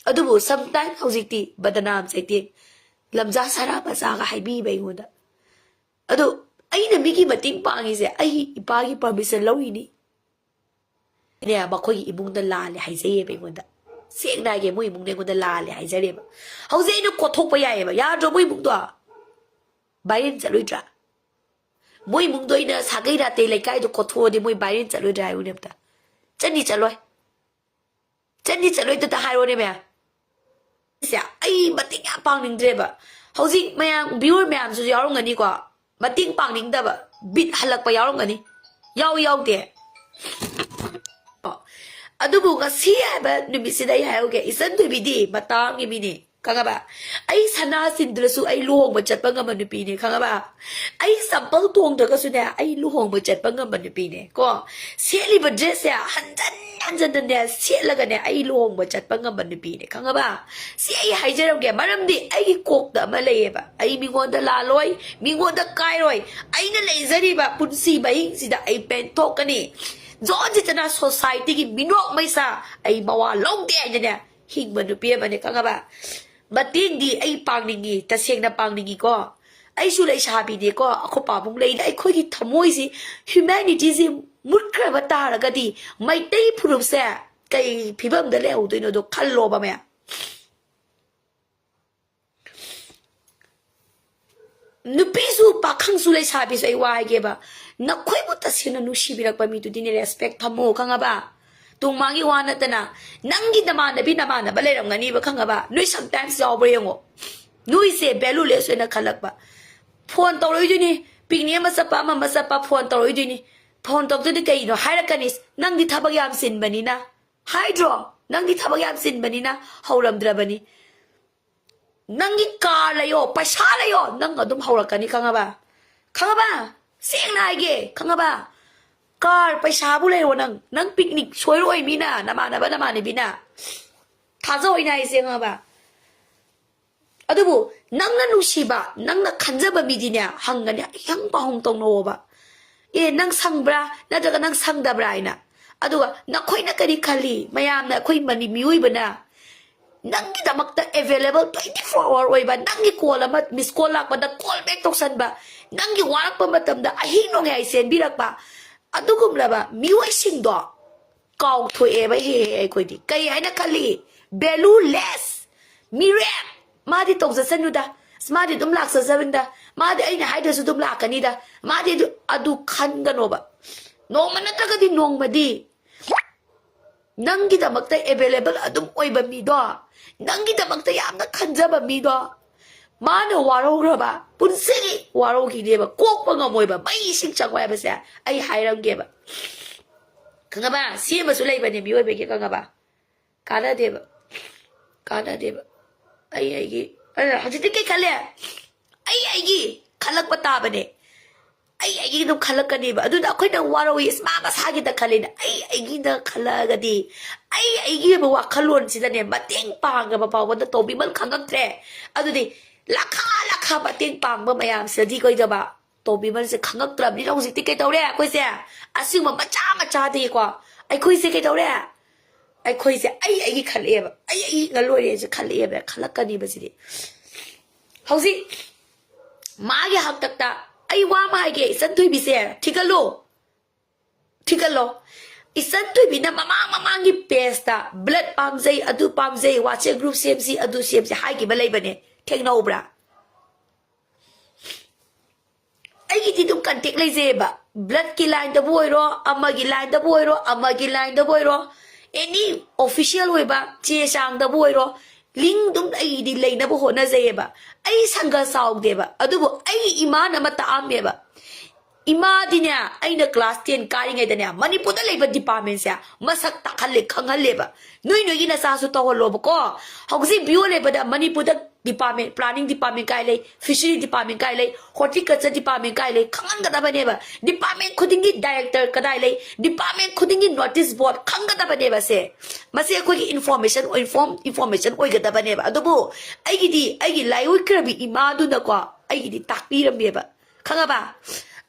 ꯑꯗꯨꯕꯨ sometime ꯍꯧꯖꯤꯛꯇꯤ ꯕꯗꯅꯥꯝ ꯆꯩꯇꯦꯛ, ꯂꯝꯖꯥ ꯁꯔꯥ ꯃꯆꯥꯒ ꯍꯥꯏꯕꯤꯕ ꯑꯩꯉꯣꯟꯗ꯫ ꯑꯗꯨ ꯑꯩꯅ ꯃꯤꯒꯤ ꯃꯇꯦꯡ ꯄꯥꯡꯉꯤꯁꯦ ꯑꯩ ꯏꯄꯥꯒꯤ ꯄꯥꯔꯃꯤꯁꯟ ꯂꯧꯔꯤꯅꯤ꯫ ꯅꯦ, ꯃꯈꯣꯏꯒꯤ ꯏꯃꯨꯡꯗ ꯂꯥꯜꯂꯦ ꯍꯥꯏꯖꯩꯌꯦꯕ ꯑꯩꯉꯣꯟꯗ꯫ ꯁꯦꯡꯅ ꯍꯥꯏꯒꯦ, ꯃꯣꯏ ꯏꯃꯨꯡꯗ ꯑꯩꯉꯣꯟꯗ ꯂꯥꯜꯂꯦ ꯍꯥꯏꯖꯔꯦꯕ꯫ ꯍꯧꯖꯤꯛ ꯑꯩꯅ ꯀꯣꯠꯊꯣꯛꯄ ꯌꯥꯏꯌꯦꯕ, ꯌꯥꯗ꯭ꯔꯣ? ꯃꯣꯏ ꯏꯃꯨꯡꯗꯣ viral ꯆꯠꯂꯣꯏꯗ꯭ꯔꯥ? ꯃꯣꯏ ꯏꯃꯨꯡꯗꯣ ꯑꯩꯅ ꯁꯥꯒꯩ ꯅꯥꯇꯩ ꯂꯩꯀꯥꯏꯗꯣ ꯀꯣꯠꯊꯣꯛꯑꯗꯤ ꯃꯣꯏ viral ꯆꯠꯂꯣꯏꯗ꯭ꯔꯥ ꯍꯥꯏꯌꯨꯅꯦ ꯑꯝꯇ? ꯆꯠꯅꯤ ꯆꯠꯂꯣꯏ? ꯆꯠꯅꯤ ꯆꯠꯂꯣꯏꯗꯨꯗ ꯍꯥꯏꯔꯣꯅꯦ ꯃꯌꯥꯝ꯫ ꯁꯦ, ꯑꯩ ꯃꯇꯦꯡ ꯌꯥꯝ ꯄꯥꯡꯅꯤꯡꯗ꯭ꯔꯦꯕ꯫ ꯍꯧꯖꯤꯛ ꯃꯌꯥꯝ viewer ꯃꯌꯥꯝꯁꯨ ꯌꯥꯎꯔꯝꯒꯅꯤꯀꯣ, ꯃꯇꯦꯡ ꯄꯥꯡꯅꯤꯡꯗꯕ, ꯕꯤꯠ ꯍꯜꯂꯛꯄ ꯌꯥꯎꯔꯝꯒꯅꯤ꯫ ꯌꯥꯎ ꯌꯥꯎꯗꯦ꯫ ꯑꯣ, ꯑꯗꯨꯕꯨ ꯉꯁꯤ ꯍꯥꯏꯕ ꯅꯨꯃꯤꯠꯁꯤꯗ ꯑꯩ ꯍꯥꯏꯍꯧꯒꯦ, ꯏꯆꯟ ꯊꯣꯏꯕꯤꯗꯤ ꯃꯇꯥ ꯑꯃꯒꯤ ꯃꯤꯅꯤ꯫ ꯈꯪꯉꯕ? ꯑꯩ ꯁꯅꯥ ꯁꯤꯟꯗ꯭ꯔꯁꯨ ꯑꯩ ꯂꯨꯍꯣꯡꯕ ꯆꯠꯄ ꯉꯝꯕ ꯅꯨꯄꯤꯅꯦ, ꯈꯪꯉꯕ? ꯑꯩ ꯆꯝꯄꯜ ꯇꯣꯡꯗ꯭ꯔꯒꯁꯨꯅꯦ, ꯑꯩ ꯂꯨꯍꯣꯡꯕ ꯆꯠꯄ ꯉꯝꯕ ꯅꯨꯄꯤꯅꯦ ꯀꯣ꯫ ꯁꯦꯠꯂꯤꯕ ꯗ꯭ꯔꯦꯁꯁꯦ ꯍꯟꯖꯟ ꯍꯟꯖꯟꯅꯅꯦ ꯁꯦꯠꯂꯒꯅꯦ, ꯑꯩ ꯂꯨꯍꯣꯡꯕ ꯆꯠꯄ ꯉꯝꯕ ꯅꯨꯄꯤꯅꯦ, ꯈꯪꯉꯕ? ꯁꯤ ꯑꯩ ꯍꯥꯏꯖꯔꯝꯒꯦ, ꯃꯔꯝꯗꯤ ꯑꯩꯒꯤ ꯀꯣꯛꯇ ꯑꯃ ꯂꯩꯌꯦꯕ, ꯑꯩ ꯃꯤꯉꯣꯟꯗ ꯂꯥꯜꯂꯣꯏ, ꯃꯤꯉꯣꯟꯗ ꯀꯥꯏꯔꯣꯏ꯫ ꯑꯩꯅ ꯂꯩꯖꯔꯤꯕ ꯄꯨꯟꯁꯤ ꯃꯍꯤꯡꯁꯤꯗ ꯑꯩ ꯄꯦꯟꯊꯣꯛꯀꯅꯤ꯫ ꯖꯣꯟ ꯖꯤꯠꯇꯅ ꯁꯣꯁꯥꯏꯇꯤꯒꯤ ꯃꯤꯅꯣꯛ ꯃꯩꯁꯥ ꯑꯩ ꯃꯋꯥ ꯂꯧꯗꯦ ꯍꯥꯏꯅꯅꯦ ꯍꯤꯡꯕ ꯅꯨꯄꯤ ꯑꯃꯅꯤ, ꯈꯪꯉꯕ? ꯃꯇꯦꯡꯗꯤ ꯑꯩ ꯄꯥꯡꯅꯤꯡꯉꯤ, ꯇꯁꯦꯡꯅ ꯄꯥꯡꯅꯤꯡꯉꯤꯀꯣ꯫ ꯑꯩꯁꯨ ꯂꯩꯁꯥꯕꯤꯅꯦꯀꯣ, ꯑꯩꯈꯣꯏ ꯄꯥꯕꯨꯡ ꯂꯩꯅ꯫ ꯑꯩꯈꯣꯏꯒꯤ ꯊꯃꯣꯏꯁꯤ, ꯍ꯭ꯌꯨꯃꯦꯅꯤꯇꯤꯁꯤ ꯃꯨꯠꯈ꯭ꯔꯕ ꯇꯥꯔꯒꯗꯤ, ꯃꯩꯇꯩ ꯐꯨꯔꯨꯞꯁꯦ ꯀꯩ ꯐꯤꯕꯝꯗ ꯂꯩꯍꯧꯗꯣꯏꯅꯣꯗꯣ ꯈꯜꯂꯣꯕ ꯃꯌꯥꯝ꯫ ꯅꯨꯄꯤꯁꯨ ꯄꯥꯈꯪꯁꯨ ꯂꯩꯁꯥꯕꯤꯁꯨ ꯑꯩ ꯋꯥ ꯍꯥꯏꯒꯦꯕ, ꯅꯈꯣꯏꯕꯨ ꯇꯁꯦꯡꯅ ꯅꯨꯡꯁꯤꯕꯤꯔꯛꯄ ꯃꯤꯗꯨꯗꯤꯅꯦ ꯔꯦꯁꯄꯦꯛ ꯊꯝꯃꯣ, ꯈꯪꯉꯕ? ꯇꯨꯡꯃꯥꯡꯒꯤ ꯋꯥ ꯅꯠꯇꯅ, ꯅꯪꯒꯤ ꯅꯃꯥꯟꯅꯕꯤ ꯅꯃꯥꯟꯅꯕ ꯂꯩꯔꯝꯒꯅꯤꯕ, ꯈꯪꯉꯕ? ꯅꯣꯏ ꯁꯝꯇꯥꯏꯝꯁ ꯌꯥꯎꯕ꯭ꯔꯥ ꯌꯦꯡꯉꯣ꯫ ꯅꯣꯏꯁꯦ ꯚꯦꯂꯨꯂꯦꯁ ꯑꯣꯏꯅ ꯈꯜꯂꯛꯄ꯫ ꯐꯣꯟ ꯇꯧꯔꯛꯏꯗꯣꯏꯅꯤ, ꯄꯤꯛꯅꯤꯛ ꯑꯃ ꯆꯠꯄ, ꯑꯃ ꯑꯃ ꯆꯠꯄ, ꯐꯣꯟ ꯇꯧꯔꯛꯏꯗꯣꯏꯅꯤ꯫ ꯐꯣꯟ ꯇꯧꯔꯛꯇꯣꯏꯗꯤ ꯀꯩꯅꯣ ꯍꯥꯏꯔꯛꯀꯅꯤ, "ꯅꯪꯗꯤ ꯊꯕꯛ ꯌꯥꯝ ꯆꯤꯟꯕꯅꯤꯅ", ꯍꯥꯏꯗ꯭ꯔꯣ? "ꯅꯪꯗꯤ ꯊꯕꯛ ꯌꯥꯝ ꯆꯤꯟꯕꯅꯤꯅ ꯍꯧꯔꯝꯗ꯭ꯔꯕꯅꯤ"꯫ ꯅꯪꯒꯤ ꯀꯥꯔ ꯂꯩꯌꯣ, ꯄꯩꯁꯥ ꯂꯩꯌꯣ, ꯅꯪ ꯑꯗꯨꯝ ꯍꯧꯔꯛꯀꯅꯤ, ꯈꯪꯉꯕ? ꯈꯪꯉꯕ? ꯁꯦꯡꯅ ꯍꯥꯏꯒꯦ, ꯈꯪꯉꯕ? ꯀꯥꯔ ꯄꯩꯁꯥꯕꯨ ꯂꯩꯔꯣ ꯅꯪ, ꯅꯪ ꯄꯤꯛꯅꯤꯛ ꯁꯣꯏꯔꯣꯏ ꯃꯤꯅ, ꯅꯃꯥꯟꯅꯕ ꯅꯃꯥꯟꯅꯕꯤꯅ꯫ ꯊꯥꯖꯧ ꯑꯩꯅ ꯍꯥꯏꯁꯦ, ꯈꯪꯉꯕ? ꯑꯗꯨꯕꯨ ꯅꯪꯅ ꯅꯨꯡꯁꯤꯕ, ꯅꯪꯅ ꯈꯟꯖꯕ ꯃꯤꯗꯤꯅꯦ ꯍꯪꯒꯅꯤ, ꯑꯍꯪ ꯄꯥꯍꯪ ꯇꯧꯅꯧꯋꯣꯕ꯫ "ꯑꯦ, ꯅꯪ ꯁꯪꯕ꯭ꯔꯥ? ꯅꯠꯇ꯭ꯔꯒ ꯅꯪ ꯁꯪꯗꯕ꯭ꯔꯥ?" ꯍꯥꯏꯅ꯫ ꯑꯗꯨꯒ ꯅꯈꯣꯏꯅ ꯀꯔꯤ ꯈꯜꯂꯤ? ꯃꯌꯥꯝꯅ, ꯑꯩꯈꯣꯏ ꯃꯅꯤ-, ꯃꯤꯑꯣꯏꯕꯅ ꯅꯪꯒꯤꯗꯃꯛꯇ ꯑꯦꯚꯦꯂꯦꯕꯜ ꯇ꯭ꯋꯦꯟꯇꯤ ꯐꯣꯔ ꯑꯋꯥꯔ ꯑꯣꯏꯕ, ꯅꯪꯒꯤ ꯀꯣꯜ ꯑꯃ, ꯃꯤꯁ ꯀꯣꯜ ꯂꯥꯛꯄꯗ ꯀꯣꯜ ꯕꯦꯛ ꯇꯧꯁꯟꯕ, ꯅꯪꯒꯤ ꯋꯥꯔꯛꯄ ꯃꯇꯝꯗ ꯑꯍꯤꯡ ꯅꯣꯡꯌꯥꯏ ꯆꯦꯟꯕꯤꯔꯛꯄ, ꯑꯗꯨꯒꯨꯝꯂꯕ ꯃꯤꯑꯣꯏꯁꯤꯡꯗꯣ ꯀꯥꯎꯊꯣꯛꯑꯦꯕ ꯍꯦꯛ ꯍꯦꯛ ꯑꯩꯈꯣꯏꯗꯤ꯫ ꯀꯩ ꯍꯥꯏꯅ ꯈꯜꯂꯤ? ꯚꯦꯂꯨꯂꯦꯁ, ꯃꯤꯔꯦꯞ꯫ "ꯃꯥꯗꯤ ꯇꯧꯖꯁꯅꯨꯗ, ꯑꯁ, ꯃꯥꯗꯤ ꯑꯗꯨꯝ ꯂꯥꯛꯆꯖꯕꯅꯤꯗ, ꯃꯥꯗꯤ ꯑꯩꯅ ꯍꯥꯏꯗ꯭ꯔꯁꯨ ꯑꯗꯨꯝ ꯂꯥꯛꯀꯅꯤꯗ, ꯃꯥꯗꯤ ꯑꯗꯨ", ꯑꯗꯨ ꯈꯟꯒꯅꯣꯕ꯫ ꯅꯣꯡꯃ ꯅꯠꯇ꯭ꯔꯒꯗꯤ ꯅꯣꯡꯃꯗꯤ ꯅꯪꯒꯤꯗꯃꯛꯇ ꯑꯦꯚꯦꯂꯦꯕꯜ ꯑꯗꯨꯝ ꯑꯣꯏꯕ ꯃꯤꯗꯣ, ꯅꯪꯒꯤꯗꯃꯛꯇ ꯌꯥꯝꯅ ꯈꯟꯖꯕ ꯃꯤꯗꯣ, ꯃꯥꯅ ꯋꯥꯔꯧꯈ꯭ꯔꯕ ꯄꯨꯟꯁꯤꯒꯤ ꯋꯥꯔꯧꯈꯤꯅꯦꯕ, ꯀꯣꯛꯄ ꯉꯝꯃꯣꯏꯕ, ꯃꯩ ꯏꯁꯤꯡ ꯆꯪꯉꯣꯏ ꯍꯥꯏꯕꯁꯦ ꯑꯩ ꯍꯥꯏꯔꯝꯒꯦꯕ꯫ ꯈꯪꯉꯕ? ꯁꯤ ꯑꯃꯁꯨ ꯂꯩꯕꯅꯦ ꯃꯤꯑꯣꯏꯕꯒꯤ, ꯈꯪꯉꯕ? ꯀꯥꯟꯅꯗꯦꯕ, ꯀꯥꯟꯅꯗꯦꯕ꯫ ꯑꯩ ꯑꯩꯒꯤ ꯑꯩꯅ ꯍꯧꯖꯤꯛꯇꯤ ꯀꯩ ꯈꯜꯂꯦ? ꯑꯩ ꯑꯩꯒꯤ ꯈꯜꯂꯛꯄ ꯇꯥꯕꯅꯦ꯫ ꯑꯩ ꯑꯩꯒꯤ ꯑꯗꯨꯝ ꯈꯜꯂꯛꯀꯅꯦꯕ꯫ ꯑꯗꯨꯅ ꯑꯩꯈꯣꯏꯅ ꯋꯥꯔꯧꯏ, "ꯏꯁ, ꯃꯥ ꯃꯁꯥꯒꯤꯗ ꯈꯜꯂꯦꯅ"꯫ ꯑꯩ ꯑꯩꯒꯤꯗ ꯈꯜꯂꯛꯑꯒꯗꯤ, ꯑꯩ ꯑꯩꯒꯤ ꯑꯣꯏꯕ ꯋꯥꯈꯜꯂꯣꯟꯁꯤꯗꯅꯦ ꯃꯇꯦꯡ ꯄꯥꯡꯉꯕ ꯐꯥꯎꯕꯗ ꯇꯣꯝꯕꯤꯃꯜ ꯈꯪꯉꯛꯇ꯭ꯔꯦ꯫ ꯑꯗꯨꯗꯤ ꯂꯥꯈꯥ ꯂꯥꯈꯥ ꯃꯇꯦꯡ ꯄꯥꯡꯕ ꯃꯌꯥꯝꯁꯤꯗꯗꯤ ꯀꯩꯗꯧꯕ? ꯇꯣꯝꯕꯤꯃꯜꯁꯦ ꯈꯪꯉꯛꯇ꯭ꯔꯕꯅꯤꯅ ꯍꯧꯖꯤꯛꯇꯤ ꯀꯩꯗꯧꯔꯦ? ꯑꯩꯈꯣꯏꯁꯦ ꯑꯁꯤꯒꯨꯝꯕ ꯃꯆꯥ ꯃꯆꯥꯗꯒꯤꯀꯣ ꯑꯩꯈꯣꯏꯁꯦ ꯀꯩꯗꯧꯔꯦ? ꯑꯩꯈꯣꯏꯁꯦ ꯑꯩ ꯑꯩꯒꯤ ꯈꯜꯂꯛꯑꯦꯕ, ꯑꯩ ꯑꯩꯒꯤ ꯉꯜ ꯑꯣꯏꯔꯦꯁꯦ ꯈꯜꯂꯛꯑꯦꯕ, ꯈꯜꯂꯛꯀꯅꯦꯕ ꯁꯤꯗꯤ꯫ ꯍꯧꯖꯤꯛ ꯃꯥꯒꯤ ꯍꯥꯛꯇꯛꯇ ꯑꯩ ꯋꯥ ꯑꯃ ꯍꯥꯏꯒꯦ, ꯏꯆꯟ ꯊꯣꯏꯕꯤꯁꯦ ꯊꯤꯒꯠꯂꯣ, ꯊꯤꯒꯠꯂꯣ꯫ ꯏꯆꯟ ꯊꯣꯏꯕꯤꯅ ꯃꯃꯥꯡ ꯃꯃꯥꯡꯒꯤ ꯄꯦꯖꯇ blood ꯄꯥꯝꯖꯩ, ꯑꯗꯨ ꯄꯥꯝꯖꯩ, WhatsApp group ꯁꯦꯝꯁꯤ, ꯑꯗꯨ ꯁꯦꯝꯁꯤ ꯍꯥꯏꯈꯤꯕ ꯂꯩꯕꯅꯦ, ꯊꯦꯡꯅꯍꯧꯕ꯭ꯔꯥ? ꯑꯩꯒꯤꯗꯤ ꯑꯗꯨꯝ contact ꯂꯩꯖꯩꯑꯕ꯫ Blood ꯀꯤ line ꯗꯕꯨ ꯑꯣꯏꯔꯣ, ꯑꯃꯒꯤ line ꯗꯕꯨ ꯑꯣꯏꯔꯣ, ꯑꯃꯒꯤ line ꯗꯕꯨ ꯑꯣꯏꯔꯣ, any official ꯑꯣꯏꯕ ꯆꯦ ꯆꯥꯡꯗꯕꯨ ꯑꯣꯏꯔꯣ, link ꯑꯗꯨꯝ ꯑꯩꯒꯤꯗꯤ ꯂꯩꯅꯕ ꯍꯣꯠꯅꯖꯩꯑꯕ꯫ ꯑꯩ ꯁꯪꯒ ꯆꯥꯎꯗꯦꯕ, ꯑꯗꯨꯕꯨ ꯑꯩꯒꯤ ꯏꯃꯥꯅ ꯑꯃ ꯇꯥꯛꯑꯝꯃꯦꯕ꯫ ꯏꯃꯥꯗꯤꯅꯦ, ꯑꯩꯅ class ten ꯀꯥꯔꯤꯉꯩꯗꯅꯦ, ꯃꯅꯤꯄꯨꯔꯗ ꯂꯩꯕ department ꯁꯦ ꯃꯁꯛ ꯇꯥꯛꯍꯜꯂꯦ, ꯈꯪꯍꯜꯂꯦꯕ꯫ ꯅꯣꯏ ꯅꯣꯏꯒꯤ ꯅꯆꯥꯁꯨ ꯇꯧꯍꯜꯂꯣꯕꯀꯣ꯫ ꯍꯧꯖꯤꯛ ꯕꯤ ꯑꯣ ꯂꯩꯕꯗ ꯃꯅꯤꯄꯨꯔꯗ department, planning department ꯀꯥꯏ ꯂꯩ, fishery department ꯀꯥꯏ ꯂꯩ, horticulture department ꯀꯥꯏ ꯂꯩ, ꯈꯪꯍꯟꯒꯗꯕꯅꯦꯕ꯫ Department ꯈꯨꯗꯤꯡꯒꯤ director ꯀꯗꯥꯏ ꯂꯩ, department ꯈꯨꯗꯤꯡꯒꯤ notice board ꯈꯪꯒꯗꯕꯅꯦꯕ ꯁꯦ꯫ ꯃꯁꯤ ꯑꯩꯈꯣꯏꯒꯤ information, inform, information ꯑꯣꯏꯒꯗꯕꯅꯦꯕ꯫ ꯑꯗꯨꯕꯨ ꯑꯩꯒꯤꯗꯤ ꯑꯩꯒꯤ ꯂꯥꯏꯑꯣꯏꯈ꯭ꯔꯕꯤ ꯏꯃꯥꯗꯨꯅꯀꯣ ꯑꯩꯒꯤꯗꯤ ꯇꯥꯛꯄꯤꯔꯝꯃꯦꯕ꯫ ꯈꯪꯉꯕ?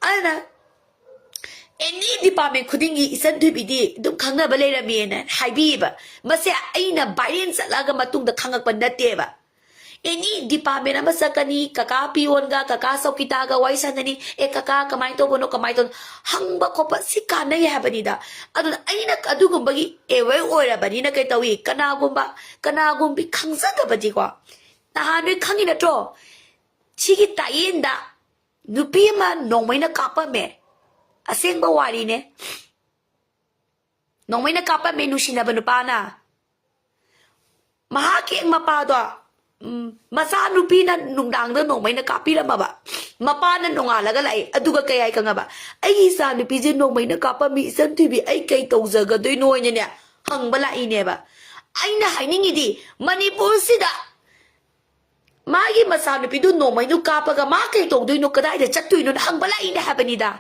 ꯑꯗꯨꯅ any department ꯈꯨꯗꯤꯡꯒꯤ ꯏꯆꯟ ꯊꯣꯏꯕꯤꯗꯤ ꯑꯗꯨꯝ ꯈꯪꯅꯕ ꯂꯩꯔꯝꯃꯦꯅ ꯍꯥꯏꯕꯤꯌꯦꯕ꯫ ꯃꯁꯦ ꯑꯩꯅ viral ꯆꯠꯂꯛꯑꯒ ꯃꯇꯨꯡꯗ ꯈꯪꯉꯛꯄ ꯅꯠꯇꯦꯕ꯫ Any department ꯑꯃ ꯆꯠꯀꯅꯤ, ꯀꯀꯥ ꯄꯤꯌꯣꯟꯒ ꯀꯀꯥ ꯆꯧꯀꯤꯗꯥꯔꯒ ꯋꯥꯔꯤ ꯁꯥꯟꯅꯅꯤ, "ꯑꯦ ꯀꯀꯥ, ꯀꯃꯥꯏꯅ ꯇꯧꯕꯅꯣ, ꯀꯃꯥꯏꯅ ꯇꯧꯕꯅꯣ?" ꯍꯪꯕ ꯈꯣꯠꯄ ꯁꯤ ꯀꯥꯟꯅꯩ ꯍꯥꯏꯕꯅꯤꯗ꯫ ꯑꯗꯨꯅ ꯑꯩꯅ ꯑꯗꯨꯒꯨꯝꯕꯒꯤ aware ꯑꯣꯏꯔꯕꯅꯤꯅ ꯀꯩ ꯇꯧꯏ, ꯀꯅꯥꯒꯨꯝꯕ, ꯀꯅꯥꯒꯨꯝꯕꯤ ꯈꯪꯖꯗꯕꯗꯤꯀꯣ, ꯅꯍꯥꯟ ꯅꯣꯏ ꯈꯪꯉꯤ ꯅꯠꯇ꯭ꯔꯣ? ꯁꯤꯒꯤ ꯇꯥꯏꯌꯦꯟꯗ ꯅꯨꯄꯤ ꯑꯃ ꯅꯣꯡꯃꯩꯅ ꯀꯥꯞꯄꯝꯃꯦ꯫ ꯑꯁꯦꯡꯕ ꯋꯥꯔꯤꯅꯦ꯫ ꯅꯣꯡꯃꯩꯅ ꯀꯥꯞꯄꯝꯃꯦ ꯅꯨꯡꯁꯤꯅꯕ ꯅꯨꯄꯥꯅ꯫ ꯃꯍꯥꯛꯀꯤ ꯃꯄꯥꯗꯣ, ꯎꯝ, ꯃꯆꯥꯅꯨꯄꯤꯅ ꯅꯨꯡꯗꯥꯡꯗ ꯅꯣꯡꯃꯩꯅ ꯀꯥꯞꯄꯤꯔꯝꯃꯕ꯫ ꯃꯄꯥꯅ ꯅꯣꯡꯉꯥꯜꯂꯒ ꯂꯥꯛꯑꯦ꯫ ꯑꯗꯨꯒ ꯀꯩ ꯍꯥꯏ ꯈꯪꯉꯕ? "ꯑꯩꯒꯤ ꯏꯆꯥꯅꯨꯄꯤꯁꯦ ꯅꯣꯡꯃꯩꯅ ꯀꯥꯞꯄꯝꯃꯤ, ꯏꯆꯟ ꯊꯣꯏꯕꯤ, ꯑꯩ ꯀꯩ ꯇꯧꯖꯒꯗꯣꯏꯅꯣ?" ꯍꯥꯏꯅꯅꯦ ꯍꯪꯕ ꯂꯥꯛꯏꯅꯦꯕ꯫ ꯑꯩꯅ ꯍꯥꯏꯅꯤꯡꯉꯤꯗꯤ, ꯃꯅꯤꯄꯨꯔꯁꯤꯗ ꯃꯥꯒꯤ ꯃꯆꯥꯅꯨꯄꯤꯗꯨ ꯅꯣꯡꯃꯩꯗꯨ ꯀꯥꯞꯄꯒ ꯃꯥ ꯀꯩ ꯇꯧꯗꯣꯏꯅꯣ, ꯀꯗꯥꯏꯗ ꯆꯠꯇꯣꯏꯅꯣꯅ ꯍꯪꯕ ꯂꯥꯛꯏꯅꯦ ꯍꯥꯏꯕꯅꯤꯗ꯫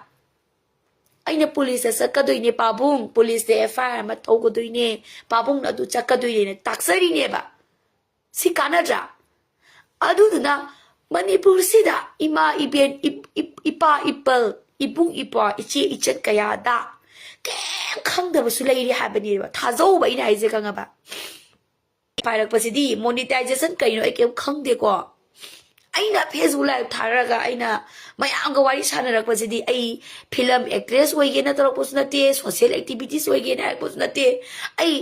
ꯑꯩꯅ ꯄꯨꯂꯤꯁꯇ ꯆꯠꯀꯗꯣꯏꯅꯦ ꯄꯥꯕꯨꯡ, ꯄꯨꯂꯤꯁꯇ ꯑꯦꯐ ꯑꯥꯏ ꯑꯥꯔ ꯑꯃ ꯇꯧꯒꯗꯣꯏꯅꯦ, ꯄꯥꯕꯨꯡꯅ ꯑꯗꯨ ꯆꯠꯀꯗꯣꯏꯅꯦꯅ ꯇꯥꯛꯆꯔꯤꯅꯦꯕ꯫ ꯁꯤ ꯀꯥꯟꯅꯗ꯭ꯔꯥ? ꯑꯗꯨꯗꯨꯅ ꯃꯅꯤꯄꯨꯔꯁꯤꯗ ꯏꯃꯥ ꯏꯕꯦꯟ, ꯏꯞ- ꯏꯞ- ꯏꯄꯥ ꯏꯄꯜ, ꯏꯕꯨꯡ ꯏꯄ꯭ꯋꯥ, ꯏꯆꯦ ꯏꯆꯟ ꯀꯌꯥꯗ ꯀꯩꯝ ꯈꯪꯗꯕꯁꯨ ꯂꯩꯔꯤ ꯍꯥꯏꯕꯅꯦꯕ꯫ ꯊꯥꯖꯧꯕ ꯑꯩꯅ ꯍꯥꯏꯁꯦ, ꯈꯪꯉꯕ? ꯄꯥꯏꯔꯛꯄꯁꯤꯗꯤ ꯃꯣꯅꯤꯇꯥꯏꯖꯦꯁꯟ ꯀꯩꯅꯣ ꯑꯩ ꯀꯩꯝ ꯈꯪꯗꯦꯀꯣ꯫ ꯑꯩꯅ ꯐꯦꯁꯕꯨꯛ ꯂꯥꯏꯚ ꯊꯥꯔꯒ ꯑꯩꯅ ꯃꯌꯥꯝꯒ ꯋꯥꯔꯤ ꯁꯥꯟꯅꯔꯛꯄꯁꯤꯗꯤ, ꯑꯩ ꯐꯤꯂꯝ ꯑꯦꯛꯇ꯭ꯔꯦꯁ ꯑꯣꯏꯒꯦꯅ ꯇꯧꯔꯛꯄꯁꯨ ꯅꯠꯇꯦ, ꯁꯣꯁꯤꯌꯦꯜ ꯑꯦꯛꯇꯤꯚꯤꯇꯤꯁ ꯑꯣꯏꯒꯦꯅ ꯍꯥꯏꯔꯛꯄꯁꯨ ꯅꯠꯇꯦ꯫ ꯑꯩ